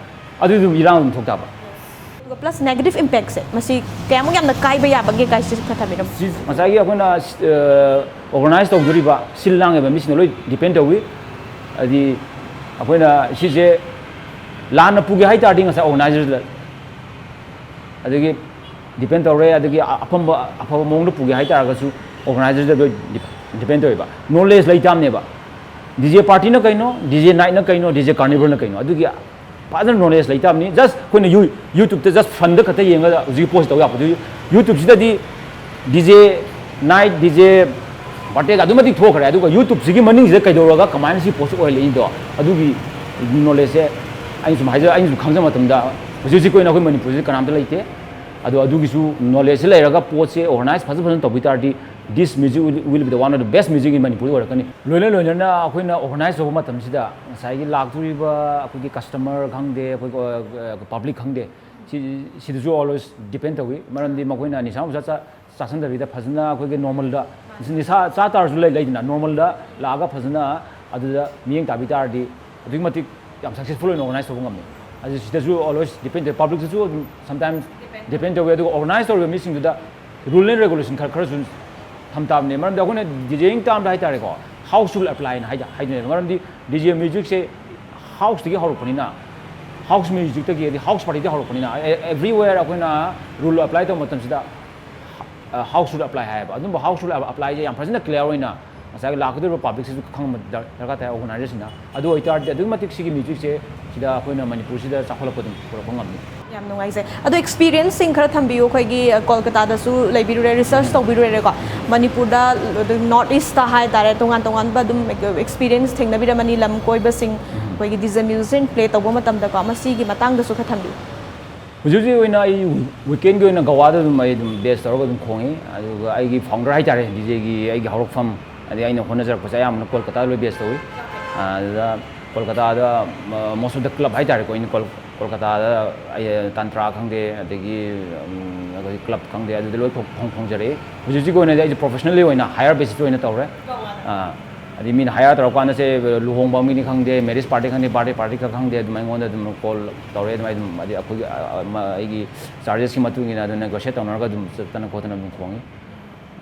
ꯑꯗꯨ ꯑꯗꯨꯝ ꯏꯔꯥꯡ ꯑꯗꯨꯝ ꯊꯣꯛ ꯇꯥꯕ꯫ ꯑꯗꯨꯒ ꯄ꯭ꯂꯁ ꯅꯦꯒꯦꯇꯤꯚ ꯏꯝꯄꯦꯛꯁꯦ ꯃꯁꯤ ꯀꯌꯥꯃꯨꯛ ꯌꯥꯝꯅ ꯀꯥꯏꯕ ꯌꯥꯕꯒꯦ ꯀꯥꯏꯁꯤꯁꯨ ꯈꯔ ꯊꯝꯕꯤꯔꯝꯃꯣ꯫ ꯁꯤ ꯉꯁꯥꯏꯒꯤ ꯑꯩꯈꯣꯏꯅ ꯑꯣꯔꯒꯅꯥꯏꯁ ꯇꯧꯗꯣꯔꯤꯕ, ꯁꯤꯜ ꯂꯥꯡꯉꯤꯕ ꯃꯤꯁꯤꯡꯅ ꯂꯣꯏ ꯗꯤꯄꯦꯟ ꯇꯧꯏ꯫ ꯍꯥꯏꯗꯤ ꯑꯩꯈꯣꯏꯅ ꯁꯤꯁꯦ ꯂꯥꯟꯅ ꯄꯨꯒꯦ ꯍꯥꯏ ꯇꯥꯔꯗꯤ ꯉꯁꯥꯏ ꯑꯣꯔꯒꯅꯥꯏꯖꯔꯗ ꯑꯗꯒꯤ ꯗꯤꯄꯦꯟ ꯇꯧꯔꯦ꯫ ꯑꯗꯒꯤ ꯑ-, ꯑꯐꯝꯕ, ꯑꯐꯕ ꯃꯑꯣꯡꯗ ꯄꯨꯒꯦ ꯍꯥꯏ ꯇꯥꯔꯒꯁꯨ ꯑꯣꯔꯒꯅꯥꯏꯖꯔꯗ ꯂꯣꯏ ꯗꯤꯄꯦꯟ ꯇꯧꯋꯦꯕ꯫ ꯅꯣꯂꯦꯖ ꯂꯩ ꯇꯥꯕꯅꯦꯕ, ꯗꯤ ꯖꯦ ꯄꯥꯔꯇꯤꯅ ꯀꯩꯅꯣ, ꯗꯤ ꯖꯦ ꯅꯥꯏꯠꯅ ꯀꯩꯅꯣ, ꯗꯤ ꯖꯦ ꯀꯥꯔꯅꯤꯚꯜꯅ ꯀꯩꯅꯣ, ꯑꯗꯨꯒꯤ ꯐꯖꯅ ꯅꯣꯂꯦꯖ ꯂꯩ ꯇꯥꯕꯅꯤ꯫ ꯖꯁ ꯑꯩꯈꯣꯏꯅ ꯌꯨ-, ꯌꯨꯇ꯭ꯌꯨꯕꯇ ꯖꯁ ꯐꯟꯗ ꯈꯛꯇ ꯌꯦꯡꯉꯒ ꯍꯧꯖꯤꯛ ꯄꯣꯁ ꯇꯧ ꯌꯥꯄꯣꯠꯇꯦ꯫ ꯌꯨꯇ꯭ꯌꯨꯕꯁꯤꯗꯗꯤ ꯗꯤ ꯖꯦ ꯅꯥꯏꯠ, ꯗꯤ ꯖꯦ ꯄꯥꯔꯇꯤꯒ ꯑꯗꯨꯝ ꯃꯇꯤꯛ ꯊꯣꯛꯈ꯭ꯔꯦ꯫ ꯑꯗꯨꯒ ꯌꯨꯇ꯭ꯌꯨꯕꯁꯤꯒꯤ ꯃꯅꯤꯡꯁꯤꯗ ꯀꯩꯗꯧꯔꯒ ꯀꯃꯥꯏꯅ ꯁꯤ ꯄꯣꯁ ꯑꯣꯏꯍꯜꯂꯛꯏꯗꯣ, ꯑꯗꯨꯒꯤ ꯅꯣꯂꯦꯖꯁꯦ ꯑꯩꯅ ꯁꯨꯝ ꯍꯥꯏꯖ-, ꯑꯩꯅ ꯁꯨꯝ ꯈꯪꯖ ꯃꯇꯝꯗ ꯍꯧꯖꯤꯛ ꯍꯧꯖꯤꯛꯀꯤ ꯑꯣꯏꯅ ꯑꯩꯈꯣꯏ ꯃꯅꯤꯄꯨꯔꯁꯤꯗ ꯀꯅꯥꯝꯇ ꯂꯩꯇꯦ꯫ ꯑꯗꯣ ꯑꯗꯨꯒꯤꯁꯨ ꯅꯣꯂꯦꯖꯁꯦ ꯂꯩꯔꯒ ꯄꯣꯠꯁꯦ ꯑꯣꯔꯒꯅꯥꯏꯁ ꯐꯖ ꯐꯖꯅ ꯇꯧꯕꯤ ꯇꯥꯔꯗꯤ, this music will, will be the one of the best music in ꯃꯅꯤꯄꯨꯔꯗ ꯑꯣꯏꯔꯛꯀꯅꯤ꯫ ꯂꯣꯏꯅ ꯂꯣꯏꯅꯅ ꯑꯩꯈꯣꯏꯅ ꯑꯣꯔꯒꯅꯥꯏꯁ ꯇꯧꯕ ꯃꯇꯝꯁꯤꯗ ꯉꯁꯥꯏꯒꯤ ꯂꯥꯛꯇꯣꯔꯤꯕ ꯑꯩꯈꯣꯏꯒꯤ ꯀꯁꯇꯃꯔ ꯈꯪꯗꯦ, ꯑꯩꯈꯣꯏ, ꯑ, ꯄꯕ꯭ꯂꯤꯛ ꯈꯪꯗꯦ, ꯁꯤ, ꯁꯤꯗꯁꯨ ꯑꯣꯜꯋꯦꯁ ꯗꯤꯄꯦꯟ ꯇꯧꯏ꯫ ꯃꯔꯝꯗꯤ ꯃꯈꯣꯏꯅ ꯅꯤꯁꯥ ꯄꯨꯁꯥ ꯆꯥ-, ꯆꯥꯁꯟꯗꯕꯤꯗ ꯐꯖꯅ ꯑꯩꯈꯣꯏꯒꯤ ꯅꯣꯔꯃꯜꯗ, ꯅꯤꯁꯥ ꯆꯥ ꯇꯥꯔꯁꯨ ꯂꯩ, ꯂꯩꯗꯅ, ꯅꯣꯔꯃꯜꯗ ꯂꯥꯛꯑꯒ ꯐꯖꯅ ꯑꯗꯨꯗ ꯃꯤꯠꯌꯦꯡ ꯇꯥꯕꯤ ꯇꯥꯔꯗꯤ ꯑꯗꯨꯛꯀꯤ ꯃꯇꯤꯛ ꯌꯥꯝ ꯁꯛꯁꯦꯁꯐꯨꯜ ꯑꯣꯏꯅ ꯑꯣꯔꯒꯅꯥꯏꯁ ꯇꯧꯕ ꯉꯝꯃꯤ꯫ ꯑꯗꯨ ꯁꯤꯗꯁꯨ ꯑꯣꯜꯋꯦꯁ ꯗꯤꯄꯦꯟ ꯇꯧꯏ, ꯄꯕ꯭ꯂꯤꯛꯇꯁꯨ ꯑꯗꯨꯝ ꯁꯝꯇꯥꯏꯝꯁ ꯗꯤꯄꯦꯟ ꯇꯧꯏ꯫ ꯑꯗꯨꯒ ꯑꯣꯔꯒꯅꯥꯏꯁ ꯇꯧꯔꯤꯕ ꯃꯤꯁꯤꯡꯗꯨꯗ ꯔꯨꯜ ꯑꯦꯟ ꯔꯦꯒꯨꯂꯦꯁꯟ ꯈꯔ, ꯈꯔꯁꯨ ꯊꯝ ꯇꯥꯕꯅꯦ꯫ ꯃꯔꯝꯗꯤ ꯑꯩꯈꯣꯏꯅ ꯗꯤ ꯖꯦ ꯇꯥꯝꯗ ꯍꯥꯏꯇꯥꯔꯦꯀꯣ, ꯍꯥꯎꯁ ꯔꯨꯜ ꯑꯦꯄ꯭ꯂꯥꯏꯅ ꯍꯥꯏꯗ-, ꯍꯥꯏꯗꯣꯏꯅꯦꯕ꯫ ꯃꯔꯝꯗꯤ ꯗꯤ ꯖꯦ ꯃ꯭ꯌꯨꯖꯤꯛꯁꯦ ꯍꯥꯎꯁꯇꯒꯤ ꯍꯧꯔꯛꯄꯅꯤꯅ, ꯍꯥꯎꯁ ꯃ꯭ꯌꯨꯖꯤꯛꯇꯒꯤ, ꯍꯥꯏꯗꯤ ꯍꯥꯎꯁ ꯄꯥꯔꯇꯤꯗꯒꯤ ꯍꯧꯔꯛꯄꯅꯤꯅ, ꯑꯦ-, ꯑꯦꯚ꯭ꯔꯤꯋꯦꯌꯔ ꯑꯩꯈꯣꯏꯅ ꯔꯨꯜ ꯑꯦꯄ꯭ꯂꯥꯏ ꯇꯧꯕ ꯃꯇꯝꯁꯤꯗ, ꯑ, ꯍꯥꯎꯁ ꯔꯨꯜ ꯑꯦꯄ꯭ꯂꯥꯏ ꯍꯥꯏꯌꯦꯕ꯫ ꯑꯗꯨꯝꯕ ꯍꯥꯎꯁ ꯔꯨꯜ ꯑꯦꯄ꯭ꯂꯥꯏꯁꯦ ꯌꯥꯝ ꯐꯖꯅ ꯀ꯭ꯂꯤꯌꯥꯔ ꯑꯣꯏꯅ ꯉꯁꯥꯏꯒꯤ ꯂꯥꯛꯀꯗꯧꯔꯤꯕ ꯄꯕ꯭ꯂꯤꯛꯁꯤꯁꯨ ꯈꯪꯕ ꯗꯔ-, ꯗꯔꯀꯥꯔ ꯇꯥꯏ, ꯑꯣꯔꯒꯅꯥꯏꯖꯔꯁꯤꯡꯅ꯫ ꯑꯗꯨ ꯑꯣꯏꯇꯥꯔꯗꯤ ꯑꯗꯨꯛꯀꯤ ꯃꯇꯤꯛ ꯁꯤꯒꯤ ꯃ꯭ꯌꯨꯖꯤꯛꯁꯦ ꯁꯤꯗ ꯑꯩꯈꯣꯏꯅ ꯃꯅꯤꯄꯨꯔꯁꯤꯗ ꯆꯥꯎꯈꯠꯂꯛꯄ ꯑꯗꯨꯝ ꯄꯨꯔꯛꯄ ꯉꯝꯅꯤ꯫ ꯌꯥꯝ ꯅꯨꯡꯉꯥꯏꯖꯩ꯫ ꯑꯗꯣ ꯑꯦꯛꯁꯄꯤꯔꯤꯌꯦꯟꯁꯁꯤꯡ ꯈꯔ ꯊꯝꯕꯤꯌꯨ꯫ ꯑꯩꯈꯣꯏꯒꯤ, ꯑ, ꯀꯣꯜꯀꯇꯥꯗꯁꯨ ꯂꯩꯕꯤꯔꯨꯔꯦ, ꯔꯤꯁꯔꯆ ꯇꯧꯕꯤꯔꯨꯔꯦꯀꯣ꯫ ꯃꯅꯤꯄꯨꯔꯗ, ꯑ, ꯅꯣꯔꯠ ꯏꯁꯇ ꯍꯥꯏꯇꯥꯔꯦ, ꯇꯣꯉꯥꯟ ꯇꯣꯉꯥꯟꯕ ꯑꯗꯨꯝ ꯑꯦꯛꯁꯄꯤꯔꯤꯌꯦꯟꯁ ꯊꯦꯡꯅꯕꯤꯔꯝꯃꯅꯤ, ꯂꯝ ꯀꯣꯏꯕꯁꯤꯡ, ꯑꯩꯈꯣꯏꯒꯤ ꯗꯤ ꯖꯦ ꯃ꯭ꯌꯨꯖꯤꯛ ꯄ꯭ꯂꯦ ꯇꯧꯕ ꯃꯇꯝꯗꯀꯣ, ꯃꯁꯤꯒꯤ ꯃꯇꯥꯡꯗꯁꯨ ꯈꯔ ꯊꯝꯕꯤꯌꯨ꯫ ꯍꯧꯖꯤꯛ ꯍꯧꯖꯤꯛ ꯑꯣꯏꯅ ꯑꯩ ꯋꯤꯀꯦꯟꯒꯤ ꯑꯣꯏꯅ ꯒꯋꯥꯗ ꯑꯗꯨꯝ ꯑꯩ ꯑꯗꯨꯝ ꯕꯦꯁ ꯇꯧꯔꯒ ꯑꯗꯨꯝ ꯈꯣꯡꯉꯤ꯫ ꯑꯗꯨꯒ ꯑꯩꯒꯤ ꯐꯥꯎꯟꯗꯔ ꯍꯥꯏꯇꯥꯔꯦ, ꯗꯤ ꯖꯦꯒꯤ ꯑꯩꯒꯤ ꯍꯧꯔꯛꯐꯝ, ꯑꯗꯩ ꯑꯩꯅ ꯍꯣꯠꯅꯖꯔꯛꯄꯁꯦ ꯑꯌꯥꯝꯕꯅ ꯀꯣꯜꯀꯇꯥꯗ ꯂꯣꯏ ꯕꯦꯁ ꯇꯧꯏ꯫ ꯑꯗꯨꯗ ꯀꯣꯜꯀꯇꯥꯗ most of the club ꯍꯥꯏꯇꯥꯔꯦꯀꯣ, ꯑꯩꯅ ꯀꯣꯜ- ꯀꯣꯜꯀꯇꯥꯗ ꯑꯩ ꯇꯥꯟꯇ꯭ꯔꯥ ꯈꯪꯗꯦ, ꯑꯗꯒꯤ ꯎꯝ, ꯑꯩꯈꯣꯏ ꯀ꯭ꯂꯕ ꯈꯪꯗꯦ, ꯑꯗꯨꯗ ꯂꯣꯏ ꯈꯣꯡ- ꯈꯣꯡ- ꯈꯣꯡꯖꯔꯛꯏ꯫ ꯍꯧꯖꯤꯛ ꯍꯧꯖꯤꯛꯀꯤ ꯑꯣꯏꯅꯗꯤ ꯑꯩꯁꯦ ꯄ꯭ꯔꯣꯐꯦꯁꯅꯦꯜꯂꯤ ꯑꯣꯏꯅ ꯍꯥꯏꯌꯔ ꯕꯦꯁꯤꯁꯇ ꯑꯣꯏꯅ ꯇꯧꯔꯦ꯫ ꯑꯥ, ꯍꯥꯏꯗꯤ ꯃꯤꯅ ꯍꯥꯏꯌꯔ ꯇꯧꯔꯀꯥꯟꯗꯁꯦ, ꯂꯨꯍꯣꯡꯕ ꯑꯃꯒꯤꯅꯤ ꯈꯪꯗꯦ, ꯃꯦꯔꯤꯖ ꯄꯥꯔꯇꯤ ꯈꯪꯗꯦ, ꯕꯥꯔꯗꯦ ꯄꯥꯔꯇꯤ ꯈꯛ ꯈꯪꯗꯦ, ꯑꯗꯨꯝ ꯑꯩꯉꯣꯟꯗ ꯑꯗꯨꯝ ꯀꯣꯜ ꯇꯧꯔꯛꯑꯦ꯫ ꯑꯗꯨꯃꯥꯏꯅ ꯑꯗꯨꯝ ꯍꯥꯏꯗꯤ ꯑꯩꯈꯣꯏꯒꯤ ꯑ, ꯑ, ꯃ- ꯑꯩꯒꯤ ꯆꯥꯔꯖꯦꯁꯀꯤ ꯃꯇꯨꯡ ꯏꯟꯅ ꯑꯗꯨꯝ ꯅꯦꯒꯣꯁꯤꯌꯦꯠ ꯇꯧꯅꯔꯒ ꯑꯗꯨꯝ ꯆꯠꯇꯅ ꯈꯣꯠꯇꯅ ꯑꯗꯨꯝ ꯈꯣꯡꯉꯤ꯫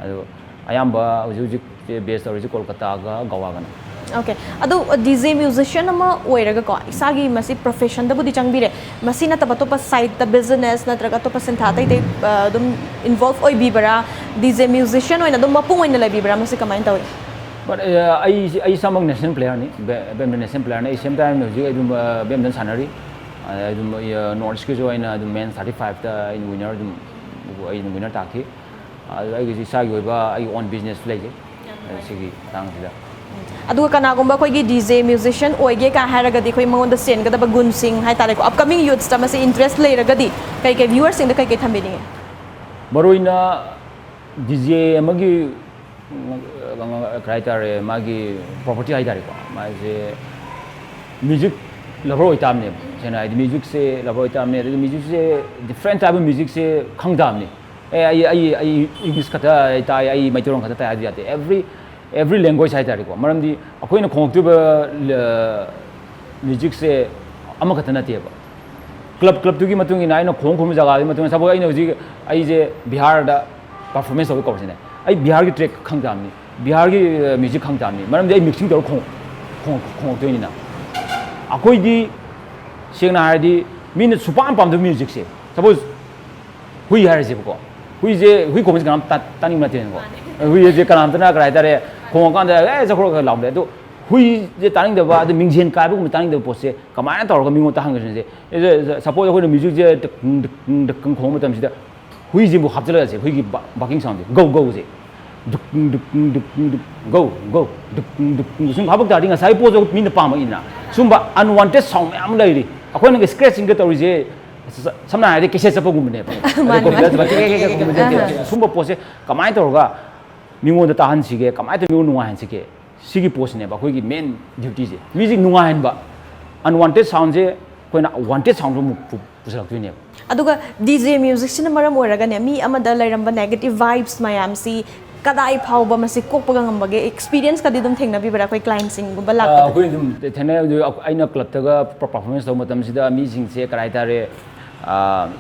ꯑꯗꯣ ꯑꯌꯥꯝꯕ ꯍꯧꯖꯤꯛ ꯍꯧꯖꯤꯛ ꯕꯦꯁ ꯇꯧꯔꯤꯁꯦ ꯀꯣꯜꯀꯇꯥꯒ ꯒꯋꯥꯒꯅ꯫ ꯑꯣꯀꯦ꯫ ꯑꯗꯣ ꯗꯤ ꯖꯦ ꯃ꯭ꯌꯨꯖꯤꯁꯤꯌꯥꯟ ꯑꯃ ꯑꯣꯏꯔꯒꯀꯣ, ꯏꯁꯥꯒꯤ ꯃꯁꯤ ꯄ꯭ꯔꯣꯐꯦꯁꯟꯗꯕꯨꯗꯤ ꯆꯪꯕꯤꯔꯦ, ꯃꯁꯤ ꯅꯠꯇꯕ ꯑꯇꯣꯞꯄ ꯁꯥꯏꯠꯇ ꯕꯤꯖꯤꯅꯦꯁ ꯅꯠꯇ꯭ꯔꯒ ꯑꯇꯣꯞꯄ ꯁꯤꯟꯊꯥ ꯑꯇꯩ ꯑꯇꯩ ꯑ, ꯑꯗꯨꯝ ꯏꯟꯚꯣꯜꯕ ꯑꯣꯏꯕꯤꯕ꯭ꯔꯥ? ꯗꯤ ꯖꯦ ꯃ꯭ꯌꯨꯖꯤꯁꯤꯌꯥꯟ ꯑꯣꯏꯅ ꯑꯗꯨꯝ ꯃꯄꯨꯡ ꯑꯣꯏꯅ ꯂꯩꯕꯤꯕ꯭ꯔꯥ? ꯃꯁꯤ ꯀꯃꯥꯏꯅ ꯇꯧꯏ? ꯕꯠ ꯑꯩ ꯑꯩ ꯏꯁꯥꯃꯛ ꯅꯦꯁꯅꯦꯜ ꯄ꯭ꯂꯦꯌꯔꯅꯤ, ꯕꯦ- ꯕꯦꯗꯃꯤꯟꯇꯟ ꯅꯦꯁꯅꯦꯜ ꯄ꯭ꯂꯦꯌꯔꯅꯤ꯫ ꯑꯩ ꯁꯦꯝ ꯇꯥꯏꯝ ꯍꯧꯖꯤꯛ ꯑꯩ ꯑꯗꯨꯝ ꯑ, ꯕꯦꯗꯃꯤꯟꯇꯟ ꯁꯥꯟꯅꯔꯤ꯫ ꯑꯗ ꯑꯗꯨꯝ ꯑꯩ, ꯑ, ꯅꯣꯔꯠ ꯏꯁꯀꯤꯁꯨ ꯑꯩꯅ ꯑꯗꯨꯝ ꯃꯦꯟ ꯊꯥꯔꯇꯤ ꯐꯥꯏꯚꯇ ꯑꯩꯅ ꯋꯤꯅꯔ ꯑꯗꯨꯝ ꯑꯩ ꯑꯗꯨꯝ ꯋꯤꯅꯔ ꯇꯥꯈꯤ꯫ ꯑꯗꯨ ꯑꯩꯒꯤꯁꯨ ꯏꯁꯥꯒꯤ ꯑꯣꯏꯕ ꯑꯩꯒꯤ ꯑꯣꯟ ꯕꯤꯖꯤꯅꯦꯁꯁꯨ ꯂꯩꯖꯩ꯫ ꯑꯗ ꯁꯤꯒꯤ ꯃꯇꯥꯡꯁꯤꯗ ꯑꯗꯨꯒ ꯀꯅꯥꯒꯨꯝꯕ ꯑꯩꯈꯣꯏꯒꯤ ꯗꯤ ꯖꯦ ꯃ꯭ꯌꯨꯖꯤꯁꯤꯌꯥꯟ ꯑꯣꯏꯒꯦ ꯀꯥꯏ ꯍꯥꯏꯔꯒꯗꯤ ꯑꯩꯈꯣꯏ ꯃꯉꯣꯟꯗ ꯆꯦꯟꯒꯗꯕ ꯒꯨꯟꯁꯤꯡ ꯍꯥꯏꯇꯥꯔꯦꯀꯣ, ꯑꯞꯀꯃꯤꯡ ꯌꯨꯠꯁꯇ ꯃꯁꯤ ꯏꯟꯇꯔꯦꯁ ꯂꯩꯔꯒꯗꯤ ꯀꯩ ꯀꯩ ꯚ꯭ꯌꯨꯋꯔꯁꯤꯡꯗ ꯀꯩ ꯀꯩ ꯊꯝꯕꯤꯅꯤꯡꯉꯤ? ꯃꯔꯨꯑꯣꯏꯅ ꯗꯤ ꯖꯦ ꯑꯃꯒꯤ ꯎꯝ, ꯀꯩ ꯍꯥꯏꯇꯥꯔꯦ, ꯃꯥꯒꯤ ꯄ꯭ꯔꯣꯄꯔꯇꯤ ꯍꯥꯏꯇꯥꯔꯦꯀꯣ, ꯃꯥꯁꯦ ꯃ꯭ꯌꯨꯖꯤꯛ ꯂꯚꯔ ꯑꯣꯏꯇꯥꯕꯅꯦꯕ꯫ ꯁꯦꯡꯅ ꯍꯥꯏꯗꯤ ꯃ꯭ꯌꯨꯖꯤꯛꯁꯦ ꯂꯚꯔ ꯑꯣꯏꯇꯥꯕꯅꯦ꯫ ꯑꯗꯨꯒ ꯃ꯭ꯌꯨꯖꯤꯛꯁꯦ, ꯗꯤꯐ꯭ꯔꯦꯟ ꯇꯥꯏꯞ ꯑꯣꯐ ꯃ꯭ꯌꯨꯖꯤꯛꯁꯦ ꯈꯪ ꯇꯥꯕꯅꯤ꯫ ꯑꯦ ꯑꯩ ꯑꯩ ꯑꯩ ꯏꯪꯂꯤꯁ ꯈꯛꯇ ꯑꯩ ꯇꯥꯏ, ꯑꯩ ꯃꯩꯇꯩꯂꯣꯟ ꯈꯛꯇ ꯇꯥꯏ ꯍꯥꯏꯗꯤ ꯌꯥꯗꯦ꯫ ꯑꯦꯚ꯭ꯔꯤ ꯑꯦꯚ꯭ꯔꯤ ꯂꯦꯡꯒ꯭ꯋꯦꯖ ꯍꯥꯏꯇꯥꯔꯦꯀꯣ꯫ ꯃꯔꯝꯗꯤ ꯑꯩꯈꯣꯏꯅ ꯈꯣꯡꯉꯛꯇꯣꯏꯕ ꯃ꯭ꯌꯨꯖꯤꯛꯁꯦ ꯑꯃꯈꯛꯇ ꯅꯠꯇꯦꯕ꯫ ꯀ꯭ꯂꯕ ꯀ꯭ꯂꯕꯇꯨꯒꯤ ꯃꯇꯨꯡ ꯏꯟꯅ ꯑꯩꯅ ꯈꯣꯡ ꯈꯨꯝꯕ ꯖꯒꯥꯗꯨꯒꯤ ꯃꯇꯨꯡ ꯏꯟꯅ, ꯁꯄꯣꯖ ꯑꯩꯅ ꯍꯧꯖꯤꯛ ꯑꯩꯁꯦ ꯕꯤꯍꯥꯔꯗ ꯄꯔꯐꯣꯔꯃꯦꯟꯁ ꯇꯧꯕ ꯀꯧꯔꯁꯤꯅꯦ, ꯑꯩ ꯕꯤꯍꯥꯔꯒꯤ ꯇ꯭ꯔꯦꯛ ꯈꯪ ꯇꯥꯕꯅꯤ, ꯕꯤꯍꯥꯔꯒꯤ ꯃ꯭ꯌꯨꯖꯤꯛ ꯈꯪ ꯇꯥꯕꯅꯤ꯫ ꯃꯔꯝꯗꯤ ꯑꯩ ꯃꯤꯛꯁꯤꯡ ꯇꯧꯔꯒ ꯈꯣꯡ- ꯈꯣꯡ- ꯈꯣꯡꯉꯛꯇꯣꯏꯅꯤꯅ꯫ ꯑꯩꯈꯣꯏꯗꯤ ꯁꯦꯡꯅ ꯍꯥꯏꯔꯗꯤ ꯃꯤꯅ ꯁꯨꯄꯥꯝ ꯄꯥꯝꯗꯕ ꯃ꯭ꯌꯨꯖꯤꯛꯁꯦ, ꯁꯄꯣꯖ ꯍꯨꯏ ꯍꯥꯏꯔꯁꯦꯕꯀꯣ, ꯍꯨꯏꯁꯦ, ꯍꯨꯏ ꯈꯣꯡꯕꯁꯦ ꯀꯅꯥꯝ ꯇꯥ- ꯇꯥꯅꯤꯡꯕ ꯅꯠꯇꯦꯅꯀꯣ꯫ ꯍꯨꯏꯁꯦ ꯀꯅꯥꯝꯇꯅ ꯀꯔꯤ ꯍꯥꯏꯇꯥꯔꯦ, ꯈꯣꯡꯉꯀꯥꯟꯗ "ꯑꯦ ꯆꯠꯈ꯭ꯔꯣ" ꯂꯥꯎꯕꯗ꯫ ꯑꯗꯣ ꯍꯨꯏꯁꯦ ꯇꯥꯅꯤꯡꯗꯕ, ꯑꯗꯨ ꯃꯤꯡꯖꯦꯜ ꯀꯥꯏꯕꯒꯨꯝꯕ ꯇꯥꯅꯤꯡꯗꯕ ꯄꯣꯠꯁꯦ ꯀꯃꯥꯏꯅ ꯇꯧꯔꯒ ꯃꯤꯉꯣꯟꯗ ꯇꯥꯍꯟꯒꯅꯤ? ꯁꯄꯣꯖ ꯑꯩꯈꯣꯏꯅ ꯃ꯭ꯌꯨꯖꯤꯛꯁꯦ ꯗꯛ ꯗꯛ ꯗꯛ ꯈꯣꯡꯕ ꯃꯇꯝꯁꯤꯗ ꯍꯨꯏꯁꯤꯕꯨ ꯍꯥꯞꯆꯤꯜꯂꯁꯦ, ꯍꯨꯏꯒꯤ ꯕꯥꯔꯀꯤꯡ ꯁꯥꯎꯟꯁꯦ, ꯒꯧ ꯒꯧꯁꯦ, ꯗꯨꯛ ꯗꯨꯛ ꯗꯨꯛ ꯗꯨꯛ, ꯒꯧ ꯒꯧ, ꯗꯨꯛ ꯗꯨꯛ ꯗꯨꯛ, ꯁꯨꯝ ꯍꯥꯄꯛ ꯇꯥꯔꯗꯤ ꯉꯁꯥꯏ ꯄꯣꯠꯇꯣ ꯃꯤꯅ ꯄꯥꯝꯃꯛꯏꯅ꯫ ꯁꯨꯝꯕ ꯑꯟꯋꯥꯟꯇꯦꯗ ꯁꯥꯎꯟ ꯃꯌꯥꯝ ꯑꯃ ꯂꯩꯔꯤ꯫ ꯑꯩꯈꯣꯏꯅ ꯁ꯭ꯀ꯭ꯔꯦꯆꯤꯡꯒ ꯇꯧꯔꯤꯁꯦ ꯁꯝꯅ ꯍꯥꯏꯔꯗꯤ ꯀꯦꯁꯦꯠ ꯆꯠꯄꯒꯨꯝꯕꯅꯦꯕ꯫ ꯃꯥꯅꯤ, Recording ꯃꯥꯅꯤ꯫ ꯆꯠꯄ ꯀꯦ- ꯀꯦ- ꯀꯦ- ꯀꯦ- ꯀꯨꯝꯕ ꯅꯠꯇꯦꯕ꯫ ꯁꯨꯝꯕ ꯄꯣꯠꯁꯦ ꯀꯃꯥꯏꯅ ꯇꯧꯔꯒ ꯃꯤꯉꯣꯟꯗ ꯇꯥꯍꯟꯁꯤꯒꯦ, ꯀꯃꯥꯏꯅ ꯇꯧꯔꯒ ꯃꯤꯉꯣꯟꯗ ꯅꯨꯡꯉꯥꯏꯍꯟꯁꯤꯒꯦ, ꯁꯤꯒꯤ ꯄꯣꯠꯁꯤꯅꯦꯕ ꯑꯩꯈꯣꯏꯒꯤ main dutyꯁꯦ꯫ Music ꯅꯨꯡꯉꯥꯏꯍꯟꯕ, unwanted soundꯁꯦ ꯑꯩꯈꯣꯏꯅ wanted soundꯗ ꯑꯃꯨꯛ ꯄꯨ- ꯄꯨꯁꯜꯂꯛꯇꯣꯏꯅꯦꯕ꯫ ꯑꯗꯨꯒ DJ musicꯁꯤꯅ ꯃꯔꯝ ꯑꯣꯏꯔꯒꯅꯦ, ꯃꯤ ꯑꯃꯗ ꯂꯩꯔꯝꯕ negative vibes ꯃꯌꯥꯝꯁꯤ ꯀꯗꯥꯏ ꯐꯥꯎꯕ ꯃꯁꯤ ꯀꯣꯛꯄꯒ ꯉꯝꯕꯒꯦ? Experienceꯀꯗꯤ ꯑꯗꯨꯝ ꯊꯦꯡꯅꯕꯤꯕ꯭ꯔꯥ ꯑꯩꯈꯣꯏ clientꯁꯤꯡꯒꯨꯝꯕ ꯂꯥꯛꯄꯗ? ꯑꯩꯈꯣꯏ ꯑꯗꯨꯝ ꯊꯦꯡꯅꯩ꯫ ꯑꯗꯨ ꯑꯩꯅ clubꯇꯒ performance ꯇꯧꯕ ꯃꯇꯝꯁꯤꯗ ꯃꯤꯁꯤꯡꯁꯦ ꯀꯔꯤ ꯍꯥꯏꯇꯥꯔꯦ,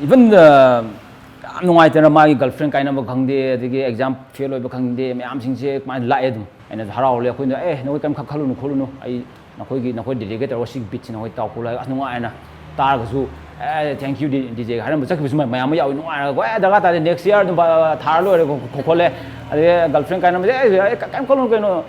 even ꯌꯥꯝ ꯅꯨꯡꯉꯥꯏꯇꯅ ꯃꯥꯒꯤ girlfriend ꯀꯥꯏꯅꯕ ꯈꯪꯗꯦ, ꯑꯗꯒꯤ exam fail ꯑꯣꯏꯕ ꯈꯪꯗꯦ, ꯃꯌꯥꯝꯁꯤꯡꯁꯦ ꯀꯃꯥꯏꯅ ꯂꯥꯛꯑꯦ꯫ ꯑꯗꯨꯝ ꯑꯩꯅ ꯍꯔꯥꯎꯍꯜꯂꯦ꯫ ꯑꯩꯈꯣꯏꯅ "ꯑꯦ, ꯅꯈꯣꯏ ꯀꯔꯤꯝ ꯈꯜꯂꯨꯅꯨ ꯈꯣꯠꯂꯨꯅꯨ, ꯑꯩ ꯅꯈꯣꯏꯒꯤ, ꯅꯈꯣꯏ DJꯒ ꯇꯧꯔꯒ ꯁꯤꯒꯤ beatꯁꯤ ꯅꯈꯣꯏ ꯇꯥꯎ ꯈꯣꯠꯂꯨ" ꯍꯥꯏ꯫ ꯑꯁ, ꯅꯨꯡꯉꯥꯏꯅ ꯇꯥꯔꯒꯁꯨ "ꯑꯦ, thank you DJꯒ" ꯍꯥꯏꯔꯝꯕ ꯆꯠꯈꯤꯕꯁꯨ ꯃꯌꯥꯝ ꯑꯃ ꯌꯥꯎꯏ꯫ ꯅꯨꯡꯉꯥꯏꯔꯒ "ꯑꯦ, ꯗꯔꯀꯥꯔ ꯇꯥꯗꯦ, next year ꯑꯗꯨꯝ ꯊꯥꯔ ꯂꯣꯏꯔꯦ" ꯈꯣꯠꯂꯦ꯫ ꯑꯗꯒꯤ girlfriend ꯀꯥꯏꯅꯕꯁꯦ "ꯑꯦ, ꯀꯔꯤꯝ ꯈꯜꯂꯨꯅꯨ ꯀꯩꯅꯣ,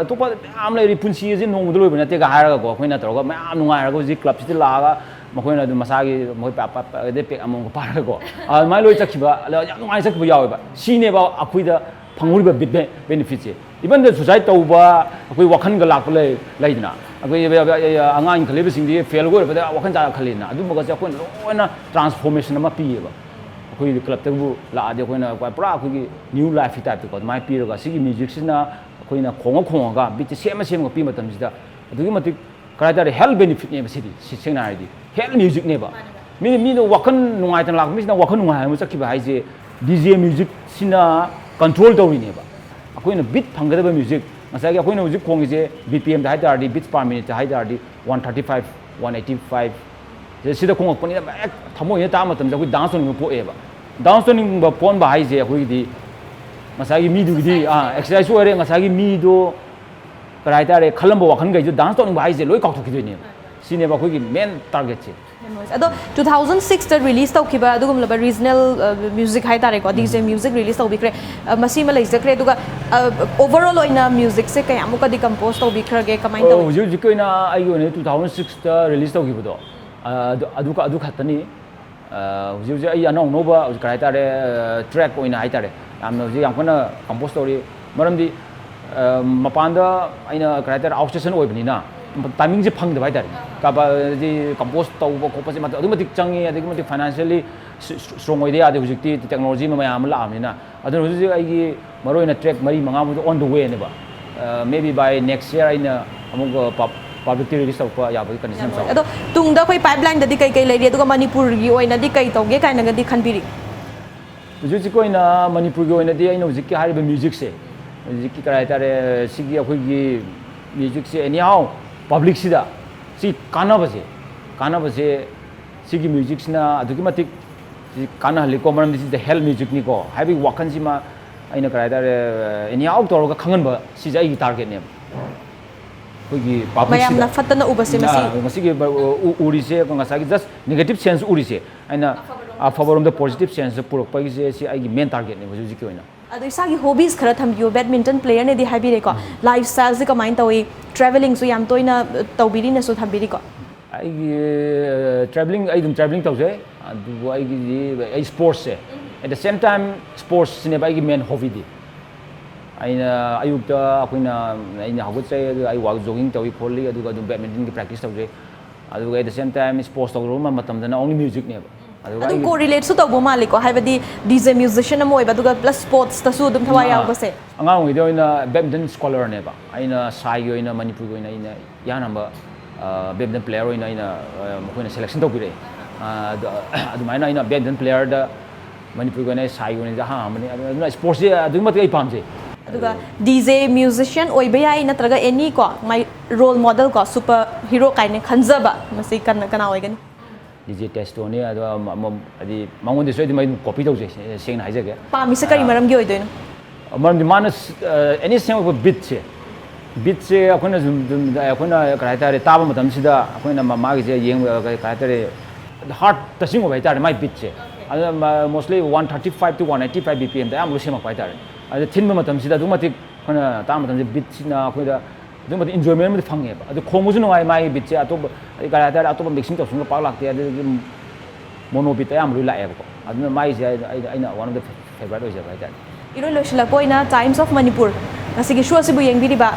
ꯑꯇꯣꯞꯄ ꯃꯌꯥꯝ ꯂꯩꯔꯤ, ꯄꯨꯟꯁꯤ ꯑꯁꯤ ꯅꯣꯡꯃꯗ ꯂꯣꯏꯕ ꯅꯠꯇꯦꯒ" ꯍꯥꯏꯔꯒꯀꯣ꯫ ꯑꯩꯈꯣꯏꯅ ꯇꯧꯔꯒ ꯃꯌꯥꯝ ꯅꯨꯡꯉꯥꯏꯔꯒ ꯍꯧꯖꯤꯛ clubꯁꯤꯗ ꯂꯥꯛꯑꯒ ꯃꯈꯣꯏꯅ ꯑꯗꯨꯝ ꯃꯁꯥꯒꯤ ꯃꯈꯣꯏ ꯄꯦꯛ ꯑꯃꯃꯝꯒ ꯄꯥꯏꯔꯒꯀꯣ, ꯑꯗꯨꯃꯥꯏꯅ ꯂꯣꯏ ꯆꯠꯈꯤꯕ, ꯑꯗ ꯌꯥꯝ ꯅꯨꯡꯉꯥꯏꯅ ꯆꯠꯈꯤꯕ ꯌꯥꯎꯋꯦꯕ꯫ ꯁꯤꯅꯦꯕ ꯑꯩꯈꯣꯏꯗ ꯐꯪꯍꯧꯔꯤꯕ benefitꯁꯦ꯫ Even suicide ꯇꯧꯕ, ꯑꯩꯈꯣꯏ ꯋꯥꯈꯜꯒ ꯂꯥꯛꯄ ꯂꯩ, ꯂꯩꯗꯅ, ꯑꯩꯈꯣꯏ ꯑꯉꯥꯡ ꯏꯟꯈꯠꯂꯛꯏꯕꯁꯤꯡꯗꯤ fail ꯑꯣꯏꯔꯛꯄꯗ ꯋꯥꯈꯜ ꯆꯥ ꯈꯜꯂꯤꯗꯅ, ꯑꯗꯨꯝꯕꯒꯁꯦ ꯑꯩꯈꯣꯏꯅ ꯂꯣꯏꯅ transformation ꯑꯃ ꯄꯤꯌꯦꯕ꯫ ꯑꯩꯈꯣꯏꯒꯤ clubꯇꯕꯨ ꯂꯥꯛꯑꯗꯤ ꯑꯩꯈꯣꯏꯅ ꯄꯨꯔꯥ ꯑꯩꯈꯣꯏꯒꯤ new lifeꯀꯤ typeꯇꯀꯣ ꯑꯗꯨꯃꯥꯏꯅ ꯄꯤꯔꯒ, ꯁꯤꯒꯤ musicꯁꯤꯅ ꯑꯩꯈꯣꯏꯅ ꯈꯣꯡꯉ ꯈꯣꯡꯉꯒ beatꯁꯦ ꯁꯦꯝꯃ ꯁꯦꯝꯃꯒ ꯄꯤ ꯃꯇꯝꯁꯤꯗ, ꯑꯗꯨꯛꯀꯤ ꯃꯇꯤꯛ ꯀꯔꯤ ꯍꯥꯏꯇꯥꯔꯦ, health benefitꯅꯦꯕ ꯁꯤꯗꯤ꯫ ꯁꯤ ꯁꯦꯡꯅ ꯍꯥꯏꯔꯗꯤ health musicꯅꯦꯕ꯫ ꯃꯤ, ꯃꯤꯗꯣ ꯋꯥꯈꯜ ꯅꯨꯡꯉꯥꯏꯇꯅ ꯂꯥꯛꯄ ꯃꯤꯁꯤꯅ ꯋꯥꯈꯜ ꯅꯨꯡꯉꯥꯏ ꯍꯥꯏꯕ ꯆꯠꯈꯤꯕ ꯍꯥꯏꯁꯦ, DJ musicꯁꯤꯅ control ꯇꯧꯔꯤꯅꯦꯕ꯫ ꯑꯩꯈꯣꯏꯅ beat ꯐꯪꯒꯗꯕ music, ꯉꯁꯥꯏꯒꯤ ꯑꯩꯈꯣꯏꯅ ꯍꯧꯖꯤꯛ ꯈꯣꯡꯉꯤꯁꯦ BPMꯗ ꯍꯥꯏ ꯇꯥꯔꯗꯤ, beats per minuteꯇ ꯍꯥꯏ ꯇꯥꯔꯗꯤ, one thirty five, one eighty five, ꯁꯤꯗ ꯈꯣꯡꯉꯛꯄꯅꯤꯅ ꯍꯦꯛ ꯊꯃꯣꯏꯁꯤꯗ ꯇꯥꯕ ꯃꯇꯝꯗ ꯑꯩꯈꯣꯏ dance ꯇꯧꯅꯤꯡꯕ ꯄꯣꯛꯑꯦꯕ꯫ Dance ꯇꯧꯅꯤꯡꯕ ꯄꯣꯛꯍꯟꯕ ꯍꯥꯏꯁꯦ ꯑꯩꯈꯣꯏꯒꯤꯗꯤ ꯉꯁꯥꯏꯒꯤ ꯃꯤꯗꯨꯒꯤꯗꯤ, ꯑꯥ, exercise ꯑꯣꯏꯔꯦ, ꯉꯁꯥꯏꯒꯤ ꯃꯤꯗꯣ ꯀꯔꯤ ꯍꯥꯏꯇꯥꯔꯦ, ꯈꯜꯂꯝꯕ ꯋꯥꯈꯜꯈꯩꯗꯣ dance ꯇꯧꯅꯤꯡꯕ ꯍꯥꯏꯁꯦ ꯂꯣꯏ ꯀꯥꯎꯊꯣꯛꯈꯤꯗꯣꯏꯅꯦꯕ꯫ ꯁꯤꯅꯦꯕ ꯑꯩꯈꯣꯏꯒꯤ main targetꯁꯦ꯫ ꯑꯗꯣ two thousand sixꯇ release ꯇꯧꯈꯤꯕ ꯑꯗꯨꯒꯨꯝꯂꯕ regional music ꯍꯥꯏꯇꯥꯔꯦꯀꯣ, DJ music release ꯇꯧꯕꯤꯈ꯭ꯔꯦ꯫ ꯃꯁꯤꯃ ꯂꯩꯖꯈ꯭ꯔꯦ꯫ ꯑꯗꯨꯒ overall ꯑꯣꯏꯅ musicꯁꯦ ꯀꯌꯥꯃꯨꯛꯀꯗꯤ compose ꯇꯧꯕꯤꯈ꯭ꯔꯒꯦ, ꯀꯃꯥꯏꯅ ꯇꯧꯏ? ꯍꯧꯖꯤꯛ ꯍꯧꯖꯤꯛꯀꯤ ꯑꯣꯏꯅ ꯑꯩꯒꯤ ꯑꯣꯏꯅꯗꯤ two thousand sixꯇ release ꯇꯧꯈꯤꯕꯗꯣ, ꯑꯗꯨ, ꯑꯗꯨ, ꯑꯗꯨ ꯈꯛꯇꯅꯤ꯫ ꯍꯧꯖꯤꯛ ꯍꯧꯖꯤꯛ ꯑꯩ ꯑꯅꯧ ꯑꯅꯧꯕ ꯍꯧꯖꯤꯛ ꯀꯔꯤ ꯍꯥꯏꯇꯥꯔꯦ, track ꯑꯣꯏꯅ ꯍꯥꯏꯇꯥꯔꯦ, ꯌꯥꯝꯅ ꯍꯧꯖꯤꯛ ꯌꯥꯝ ꯀꯟꯅ compose ꯇꯧꯔꯤ꯫ ꯃꯔꯝꯗꯤ ꯃꯄꯥꯟꯗ ꯑꯩꯅ ꯀꯔꯤ ꯍꯥꯏꯇꯥꯔꯦ, out station ꯑꯣꯏꯕꯅꯤꯅ, ꯇꯥꯏꯃꯤꯡꯁꯦ ꯐꯪꯗꯕ ꯍꯥꯏꯇꯥꯔꯦ꯫ ꯀꯕꯥꯗꯤ ꯀꯝꯄꯣꯁ ꯇꯧꯕ ꯈꯣꯠꯄꯁꯦ ꯃꯇꯝ ꯑꯗꯨꯛꯀꯤ ꯃꯇꯤꯛ ꯆꯪꯉꯤ, ꯑꯗꯨꯛꯀꯤ ꯃꯇꯤꯛ ꯐꯥꯏꯅꯥꯟꯁꯤꯌꯦꯜꯂꯤ ꯁ꯭ꯇꯔꯣꯡ ꯑꯣꯏꯗ ꯌꯥꯗꯦ꯫ ꯍꯧꯖꯤꯛꯇꯤ ꯇꯦꯛꯅꯣꯂꯣꯖꯤ ꯃꯌꯥꯝ ꯑꯃ ꯂꯥꯛꯑꯕꯅꯤꯅ꯫ ꯑꯗꯨꯅ ꯍꯧꯖꯤꯛ ꯍꯧꯖꯤꯛ ꯑꯩꯒꯤ ꯃꯔꯨꯑꯣꯏꯅ ꯇ꯭ꯔꯦꯛ ꯃꯔꯤ ꯃꯉꯥꯃꯨꯛꯇꯤ on the way ꯅꯦꯕ꯫ Maybe by next year ꯑꯩꯅ ꯑꯃꯨꯛ ꯄꯕ꯭ꯂꯤꯛꯇ ꯔꯤꯂꯤꯁ ꯇꯧꯔꯛꯄ ꯌꯥꯕꯒꯤ ꯀꯟꯗꯤꯁꯟ ꯑꯃ ꯆꯥꯎꯋꯤ꯫ ꯑꯗꯣ ꯇꯨꯡꯗ ꯑꯩꯈꯣꯏ ꯄꯥꯏꯞꯂꯥꯏꯟꯗꯗꯤ ꯀꯩ ꯀꯩ ꯂꯩꯔꯤ, ꯑꯗꯨꯒ ꯃꯅꯤꯄꯨꯔꯒꯤ ꯑꯣꯏꯅꯗꯤ ꯀꯩ ꯇꯧꯒꯦ ꯀꯥꯏꯅꯒꯗꯤ ꯈꯟꯕꯤꯔꯤ? ꯍꯧꯖꯤꯛ ꯍꯧꯖꯤꯛꯀꯤ ꯑꯣꯏꯅ ꯃꯅꯤꯄꯨꯔꯒꯤ ꯑꯣꯏꯅꯗꯤ ꯑꯩꯅ ꯍꯧꯖꯤꯛꯀꯤ ꯍꯥꯏꯔꯤꯕ ꯃ꯭ꯌꯨꯖꯤꯛꯁꯦ, ꯍꯧꯖꯤꯛꯀꯤ ꯀꯔꯤ ꯍꯥꯏꯇꯥꯔꯦ, ꯁꯤꯒꯤ ꯑꯩꯈꯣꯏꯒꯤ ꯃ꯭ꯌꯨꯖꯤꯛꯁꯦ anyhow ꯄꯕ꯭ꯂꯤꯛꯁꯤꯗ ꯁꯤ ꯀꯥꯟꯅꯕꯁꯦ, ꯀꯥꯟꯅꯕꯁꯦ ꯁꯤꯒꯤ ꯃ꯭ꯌꯨꯖꯤꯛꯁꯤꯅ ꯑꯗꯨꯛꯀꯤ ꯃꯇꯤꯛ ꯁꯤ ꯀꯥꯟꯅꯍꯜꯂꯤꯀꯣ꯫ ꯃꯔꯝꯗꯤ ꯁꯤꯗ ꯍꯦꯜꯊ ꯃ꯭ꯌꯨꯖꯤꯛꯅꯤꯀꯣ ꯍꯥꯏꯕꯒꯤ ꯋꯥꯈꯜꯁꯤꯃ ꯑꯩꯅ ꯀꯔꯤ ꯍꯥꯏꯇꯥꯔꯦ, anyhow ꯇꯧꯔꯒ ꯈꯪꯍꯟꯕ, ꯁꯤꯁꯦ ꯑꯩꯒꯤ ꯇꯥꯔꯒꯦꯠꯅꯦꯕ꯫ ꯑꯩꯈꯣꯏꯒꯤ ꯄꯕ꯭ꯂꯤꯛꯁꯤꯗ ꯃꯌꯥꯝꯅ ꯐꯠꯇꯅ ꯎꯕꯁꯦ ꯃꯁꯤ꯫ ꯉꯁꯤꯒꯤ ꯎꯔꯤꯁꯦ, ꯉꯁꯥꯏꯒꯤ ꯖꯁ ꯅꯦꯒꯦꯇꯤꯚ ꯁꯦꯟꯁ ꯎꯔꯤꯁꯦ ꯑꯩꯅ ꯑꯐꯕꯔꯣꯝꯗ ꯄꯣꯖꯤꯇꯤꯚ ꯁꯦꯟꯁꯇ ꯄꯨꯔꯛꯄꯒꯤꯁꯦ, ꯁꯤ ꯑꯩꯒꯤ ꯃꯦꯟ ꯇꯥꯔꯒꯦꯠꯅꯦꯕ ꯍꯧꯖꯤꯛ ꯍꯧꯖꯤꯛꯀꯤ ꯑꯣꯏꯅ꯫ ꯑꯗꯣ ꯏꯁꯥꯒꯤ ꯍꯣꯕꯤꯁ ꯈꯔ ꯊꯝꯕꯤꯌꯨ꯫ ꯕꯦꯗꯃꯤꯟꯇꯟ ꯄ꯭ꯂꯦꯌꯔꯅꯦꯗꯤ ꯍꯥꯏꯕꯤꯔꯦꯀꯣ꯫ ꯂꯥꯏꯐ ꯁ꯭ꯇꯥꯏꯜꯁꯦ ꯀꯃꯥꯏꯅ ꯇꯧꯏ? ꯇ꯭ꯔꯦꯚꯦꯂꯤꯡꯁꯨ ꯌꯥꯝ ꯇꯣꯏꯅ ꯇꯧꯕꯤꯔꯤꯅꯁꯨ ꯊꯝꯕꯤꯔꯤꯀꯣ꯫ ꯑꯩꯒꯤ ꯇ꯭ꯔꯦꯚꯦꯂꯤꯡ, ꯑꯩ ꯑꯗꯨꯝ ꯇ꯭ꯔꯦꯚꯦꯂꯤꯡ ꯇꯧꯖꯩ, ꯑꯗꯨꯕꯨ ꯑꯩꯒꯤꯗꯤ ꯑꯩ ꯁ꯭ꯄꯣꯔꯠꯁꯁꯦ, at the same time ꯁ꯭ꯄꯣꯔꯠꯁꯁꯤꯅꯦꯕ ꯑꯩꯒꯤ ꯃꯦꯟ ꯍꯣꯕꯤꯗꯤ꯫ ꯑꯩꯅ ꯑꯌꯨꯛꯇ ꯑꯩꯈꯣꯏꯅ, ꯑꯩꯅ ꯍꯧꯒꯠꯆꯩ, ꯑꯗꯨꯒ ꯑꯩ ꯋꯥꯛ, ꯖꯣꯒꯤꯡ ꯇꯧꯏ ꯈꯣꯠꯂꯤ, ꯑꯗꯨꯒ ꯑꯗꯨꯝ ꯕꯦꯗꯃꯤꯟꯇꯟꯒꯤ ꯄ꯭ꯔꯦꯛꯇꯤꯁ ꯇꯧꯖꯩ꯫ ꯑꯗꯨꯒ at the same time sports ꯇꯧꯔꯨꯕ ꯃꯇꯝꯗꯅ only ꯃ꯭ꯌꯨꯖꯤꯛꯅꯦꯕ꯫ ꯑꯗꯨꯒ ꯑꯗꯨꯝ ꯑꯩꯒꯤ ꯀꯣꯔꯤꯂꯦꯠꯁꯨ ꯇꯧꯕ ꯃꯥꯜꯂꯤꯀꯣ, ꯍꯥꯏꯕꯗꯤ ꯗꯤ ꯖꯦ ꯃ꯭ꯌꯨꯖꯤꯁꯤꯌꯟ ꯑꯃ ꯑꯣꯏꯕ, ꯑꯗꯨꯒ ꯄ꯭ꯂꯁ ꯁ꯭ꯄꯣꯔꯠꯁꯇꯁꯨ ꯑꯗꯨꯝ ꯊꯋꯥꯏ ꯑꯥ, ꯌꯥꯎꯕꯁꯦ꯫ ꯑꯉꯥꯡ ꯑꯣꯏꯔꯤꯉꯩꯗ ꯑꯣꯏꯅ ꯕꯦꯗꯃꯤꯟꯇꯟ ꯁ꯭ꯀꯣꯂꯔꯅꯦꯕ꯫ ꯑꯩꯅ ꯁꯥꯏꯒꯤ ꯑꯣꯏꯅ, ꯃꯅꯤꯄꯨꯔꯒꯤ ꯑꯣꯏꯅ ꯑꯩꯅ ꯏꯍꯥꯟ ꯍꯥꯟꯕ ꯕꯦꯗꯃꯤꯟꯇꯟ ꯄ꯭ꯂꯦꯌꯔ ꯑꯣꯏꯅ ꯑꯩꯅ, ꯑ, ꯃꯈꯣꯏꯅ ꯁꯦꯂꯦꯛꯁꯟ ꯇꯧꯕꯤꯔꯛꯑꯦ꯫ ꯑ, ꯑꯗ, ꯑꯗꯨꯃꯥꯏꯅ ꯑꯩꯅ ꯕꯦꯗꯃꯤꯟꯇꯟ ꯄ꯭ꯂꯦꯌꯔꯗ ꯃꯅꯤꯄꯨꯔꯒꯤ ꯑꯣꯏꯅ ꯑꯩ ꯁꯥꯏꯒꯤ ꯑꯣꯏꯅꯗꯤ ꯑꯍꯥꯟꯕꯅꯤ꯫ ꯑꯗꯨ, ꯑꯗꯨꯅ ꯁ꯭ꯄꯣꯔꯠꯁꯁꯦ ꯑꯗꯨꯛꯀꯤ ꯃꯇꯤꯛ ꯑꯩ ꯄꯥꯝꯖꯩ꯫ ꯑꯗꯨꯒ ꯗꯤ ꯖꯦ ꯃ꯭ꯌꯨꯖꯤꯁꯤꯌꯟ ꯑꯣꯏꯕ ꯌꯥꯏ, ꯅꯠꯇ꯭ꯔꯒ ꯑꯦꯅꯤ ꯀꯣ, ꯃꯥꯏ ꯔꯣꯜ ꯃꯣꯗꯦꯜ ꯀꯣ, ꯁꯨꯄꯔ ꯍꯤꯔꯣ ꯀꯥꯏꯅ ꯈꯟꯖꯕ, ꯃꯁꯤ ꯀꯅꯥ, ꯀꯅꯥ ꯑꯣꯏꯒꯅꯤ? ꯗꯤ ꯖꯦ ꯇꯦꯁꯇꯣꯅꯤ, ꯑꯗꯣ ꯑꯃ-, ꯑꯃ-, ꯍꯥꯏꯗꯤ ꯃꯉꯣꯟꯗꯁꯨ ꯑꯩ ꯑꯗꯨꯝ, ꯑꯩ ꯑꯗꯨꯝ ꯀꯣꯄꯤ ꯇꯧꯖꯩ, ꯁꯦꯡꯅ ꯍꯥꯏꯖꯒꯦ꯫ ꯄꯥꯝꯃꯤꯁꯦ ꯀꯔꯤ ꯑꯥ꯫ ꯃꯔꯝꯒꯤ ꯑꯣꯏꯗꯣꯏꯅꯣ? ꯃꯔꯝꯗꯤ ꯃꯥꯅ ꯁ-, ꯑ, ꯑꯦꯅꯤ ꯁꯦꯝꯃꯛꯄ ꯕꯤꯠꯁꯦ, ꯕꯤꯠꯁꯦ ꯑꯩꯈꯣꯏꯅ ꯁꯨꯝ, ꯁꯨꯝ, ꯑꯩꯈꯣꯏꯅ ꯀꯔꯤ ꯍꯥꯏꯇꯥꯔꯦ, ꯇꯥꯕ ꯃꯇꯝꯁꯤꯗ ꯑꯩꯈꯣꯏꯅ ꯃꯥ-, ꯃꯥꯒꯤꯁꯦ ꯌꯦꯡꯕ, ꯀꯔꯤ, ꯀꯔꯤ ꯍꯥꯏꯇꯥꯔꯦ, ꯍꯥꯔꯠ ꯇꯆꯤꯡ ꯑꯣꯏꯕ ꯍꯥꯏꯇꯥꯔꯦ ꯃꯥꯏ ꯕꯤꯠꯁꯦ꯫ ꯑꯗꯨꯅ ꯃ-, mostly one thirty five to one eighty five B P M ꯗ ꯑꯌꯥꯝꯕ ꯂꯣꯏ ꯁꯦꯝꯃꯛꯄ ꯍꯥꯏꯇꯥꯔꯦ꯫ ꯑꯗꯨꯗ ꯊꯤꯟꯕ ꯃꯇꯝꯁꯤꯗ ꯑꯗꯨꯛꯀꯤ ꯃꯇꯤꯛ ꯑꯩꯈꯣꯏꯅ ꯇꯥꯕ ꯃꯇꯝꯁꯤꯗ ꯕꯤꯠꯁꯤꯅ ꯑꯩꯈꯣꯏꯗ ꯑꯗꯨꯛꯀꯤ ꯃꯇꯤꯛ ꯏꯟꯖꯣꯏꯃꯦꯟ ꯑꯃꯗꯤ ꯐꯪꯉꯦꯕ꯫ ꯑꯗꯨ ꯈꯣꯡꯕꯁꯨ ꯅꯨꯡꯉꯥꯏ, ꯃꯥꯒꯤ ꯕꯤꯠꯁꯦ ꯑꯇꯣꯞꯄ, ꯑꯩ ꯀꯔꯤ ꯍꯥꯏꯇꯥꯔꯦ, ꯑꯇꯣꯞꯄ ꯃꯤꯛꯁꯤꯡ ꯇꯧꯁꯤꯟꯕ ꯄꯥꯛ ꯂꯥꯛꯇꯦ꯫ ꯑꯗꯨꯗꯒꯤ ꯃꯣꯅꯣ ꯕꯤꯠꯇ ꯑꯌꯥꯝꯕ ꯂꯣꯏ ꯂꯥꯛꯑꯦꯕꯀꯣ꯫ ꯑꯗꯨꯅ ꯃꯥꯒꯤꯁꯦ ꯑꯩ, ꯑꯩ, ꯑꯩꯅ one of the favourite ꯑꯣꯏꯖꯕ ꯍꯥꯏꯇꯥꯔꯦ꯫ ꯏꯔꯣꯏ ꯂꯣꯏꯁꯤꯜꯂꯛꯄ ꯑꯣꯏꯅ Times of Manipur ꯉꯁꯤꯒꯤ ꯁꯣ ꯑꯁꯤꯕꯨ ꯌꯦꯡꯕꯤꯔꯤꯕ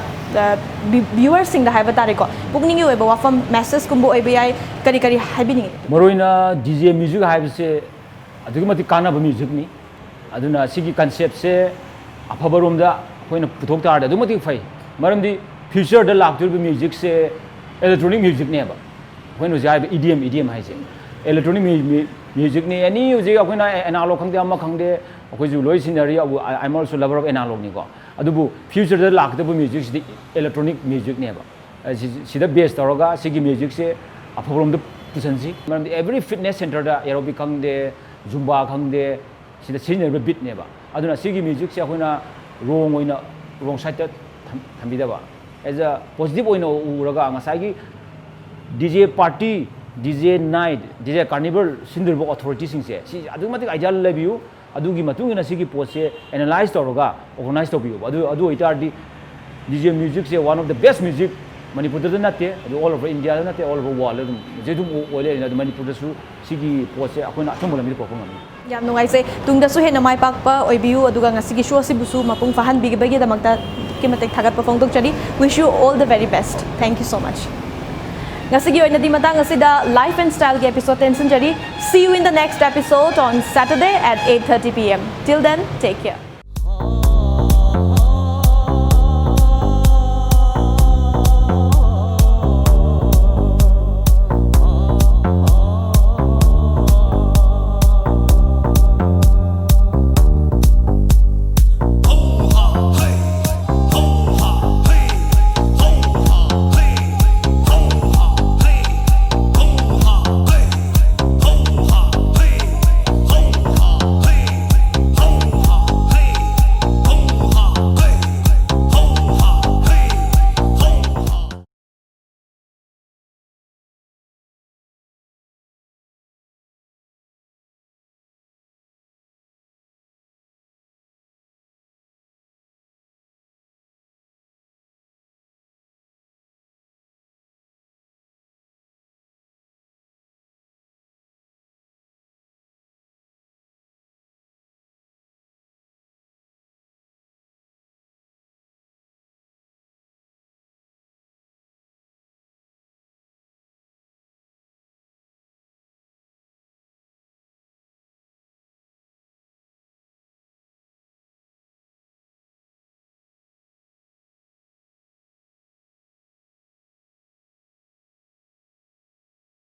ꯚ꯭ꯌꯨꯋꯔꯁꯤꯡꯗ ꯍꯥꯏꯕ ꯇꯥꯔꯦꯀꯣ, ꯄꯨꯛꯅꯤꯡꯒꯤ ꯑꯣꯏꯕ ꯋꯥꯐꯝ, ꯃꯦꯁꯦꯖꯀꯨꯝꯕ ꯑꯣꯏꯕ ꯌꯥꯏ, ꯀꯔꯤ ꯀꯔꯤ ꯍꯥꯏꯕꯤꯅꯤꯡꯉꯤ? ꯃꯔꯨꯑꯣꯏꯅ ꯗꯤ ꯖꯦ ꯃ꯭ꯌꯨꯖꯤꯛ ꯍꯥꯏꯕꯁꯦ ꯑꯗꯨꯛꯀꯤ ꯃꯇꯤꯛ ꯀꯥꯟꯅꯕ ꯃ꯭ꯌꯨꯖꯤꯛꯅꯤ꯫ ꯑꯗꯨꯅ ꯁꯤꯒꯤ ꯀꯟꯁꯦꯞꯁꯦ ꯑꯐꯕꯔꯣꯝꯗ ꯑꯩꯈꯣꯏꯅ ꯄꯨꯊꯣꯛ ꯇꯥꯔꯗꯤ ꯑꯗꯨꯛꯀꯤ ꯃꯇꯤꯛ ꯐꯩ꯫ ꯃꯔꯝꯗꯤ ꯐ꯭ꯌꯨꯆꯔꯗ ꯂꯥꯛꯇꯣꯔꯤꯕ ꯃ꯭ꯌꯨꯖꯤꯛꯁꯦ ꯏꯂꯦꯛꯇ꯭ꯔꯣꯅꯤꯛ ꯃ꯭ꯌꯨꯖꯤꯛꯅꯦꯕ꯫ ꯑꯩꯈꯣꯏꯅ ꯍꯧꯖꯤꯛ ꯍꯥꯏꯕ E D M, E D M ꯍꯥꯏꯁꯦ ꯏꯂꯦꯛꯇ꯭ꯔꯣꯅꯤꯛ ꯃ꯭ꯌꯨꯖꯤꯛꯅꯤ꯫ ꯑꯦꯅꯤ ꯍꯧꯖꯤꯛ ꯑꯩꯈꯣꯏꯅ ꯑꯦꯅꯥꯂꯣꯛ ꯈꯪꯗꯦ, ꯑꯃ ꯈꯪꯗꯦ, ꯑꯩꯈꯣꯏꯁꯨ ꯂꯣꯏ ꯁꯤꯖꯤꯟꯅꯔꯤ꯫ ꯑꯩ ꯑꯦꯝ ꯑꯣꯜꯁꯣ ꯂꯚꯔ ꯑꯣꯐ ꯑꯦꯅꯥꯂꯣꯛꯅꯤꯀꯣ꯫ ꯑꯗꯨꯕꯨ ꯐ꯭ꯌꯨꯆꯔꯗ ꯂꯥꯛꯀꯗꯕ ꯃ꯭ꯌꯨꯖꯤꯛꯁꯤꯗꯤ ꯏꯂꯦꯛꯇ꯭ꯔꯣꯅꯤꯛ ꯃ꯭ꯌꯨꯖꯤꯛꯅꯦꯕ꯫ ꯁꯤꯗ ꯕꯦꯁ ꯇꯧꯔꯒ ꯁꯤꯒꯤ ꯃ꯭ꯌꯨꯖꯤꯛꯁꯦ ꯑꯐꯕꯔꯣꯝꯗ ꯄꯨꯁꯟꯁꯤ꯫ ꯃꯔꯝꯗꯤ ꯑꯦꯚ꯭ꯔꯤ ꯐꯤꯠꯅꯦꯁ ꯁꯦꯟꯇꯔꯗ ꯑꯦꯔꯣꯕꯤꯛ ꯈꯪꯗꯦ, ꯖꯨꯝꯕꯥ ꯈꯪꯗꯦ, ꯁꯤꯗ ꯁꯤꯖꯤꯟꯅꯔꯤꯕ ꯕꯤꯠꯅꯦꯕ꯫ ꯑꯗꯨꯅ ꯁꯤꯒꯤ ꯃ꯭ꯌꯨꯖꯤꯛꯁꯦ ꯑꯩꯈꯣꯏꯅ ꯔꯣꯡ ꯑꯣꯏꯅ, ꯔꯣꯡ ꯁꯥꯏꯠꯇ ꯊꯝꯕꯤꯗꯕ, ꯑꯦꯖ ꯑ ꯄꯣꯖꯤꯇꯤꯚ ꯑꯣꯏꯅ ꯎꯔꯒ ꯉꯁꯥꯏꯒꯤ ꯗꯤ J party, D J night, ꯗꯤ ꯖꯦ ꯀꯥꯔꯅꯤꯚꯜ ꯁꯤꯟꯗꯣꯔꯤꯕ ꯑꯣꯊꯣꯔꯤꯇꯤꯁꯤꯡꯁꯦ ꯁꯤ ꯑꯗꯨꯛꯀꯤ ꯃꯇꯤꯛ ꯑꯥꯏꯗꯤꯌꯥ ꯂꯩꯕꯤꯌꯨ꯫ ꯑꯗꯨꯒꯤ ꯃꯇꯨꯡ ꯏꯟꯅ ꯁꯤꯒꯤ ꯄꯣꯠꯁꯦ ꯑꯦꯅꯥꯂꯥꯏꯁ ꯇꯧꯔꯒ ꯑꯣꯔꯒꯅꯥꯏꯁ ꯇꯧꯕꯤꯌꯣꯕ꯫ ꯑꯗꯨ ꯑꯗꯨ ꯑꯣꯏꯇꯥꯔꯗꯤ ꯗꯤ J ꯃ꯭ꯌꯨꯖꯤꯛꯁꯦ one of the best music ꯃꯅꯤꯄꯨꯔꯗ ꯅꯠꯇꯦ, ꯑꯗꯨ all over India ꯗ ꯅꯠꯇꯦ, all over world ꯑꯗꯨꯝ ꯍꯧꯖꯤꯛ ꯑꯗꯨꯝ ꯑꯣꯏ ꯂꯩꯔꯦ꯫ ꯑꯗꯨ ꯃꯅꯤꯄꯨꯔꯗꯁꯨ ꯁꯤꯒꯤ ꯄꯣꯠꯁꯦ ꯑꯩꯈꯣꯏꯅ ꯑꯆꯨꯝꯕ ꯂꯝꯕꯤꯗ ꯄꯨꯔꯛꯄ ꯉꯝꯃꯤ꯫ ꯌꯥꯝ ꯅꯨꯡꯉꯥꯏꯖꯩ꯫ ꯇꯨꯡꯗꯁꯨ ꯍꯦꯟꯅ ꯃꯥꯏ ꯄꯥꯛꯄ ꯑꯣꯏꯕꯤꯌꯨ, ꯑꯗꯨꯒ ꯉꯁꯤꯒꯤ ꯁꯣ ꯑꯁꯤꯕꯨꯁꯨ ꯃꯄꯨꯡ ꯐꯥꯍꯟꯕꯤꯕꯒꯤꯗꯃꯛꯇ ꯑꯗꯨꯛꯀꯤ ꯃꯇꯤꯛ ꯊꯥꯒꯠꯄ ꯐꯣꯡꯗꯣꯛꯆꯔꯤ꯫ Wish you all the very best. Thank you so much. ꯉꯁꯤꯒꯤ ꯑꯣꯏꯅꯗꯤ ꯃꯇꯥꯡ ꯑꯁꯤꯗ Life and Style ꯒꯤ episode ꯇꯦꯟꯁꯤꯟꯖꯔꯤ꯫ See you in the next episode on Saturday at eight thirty P M. Till then, take care.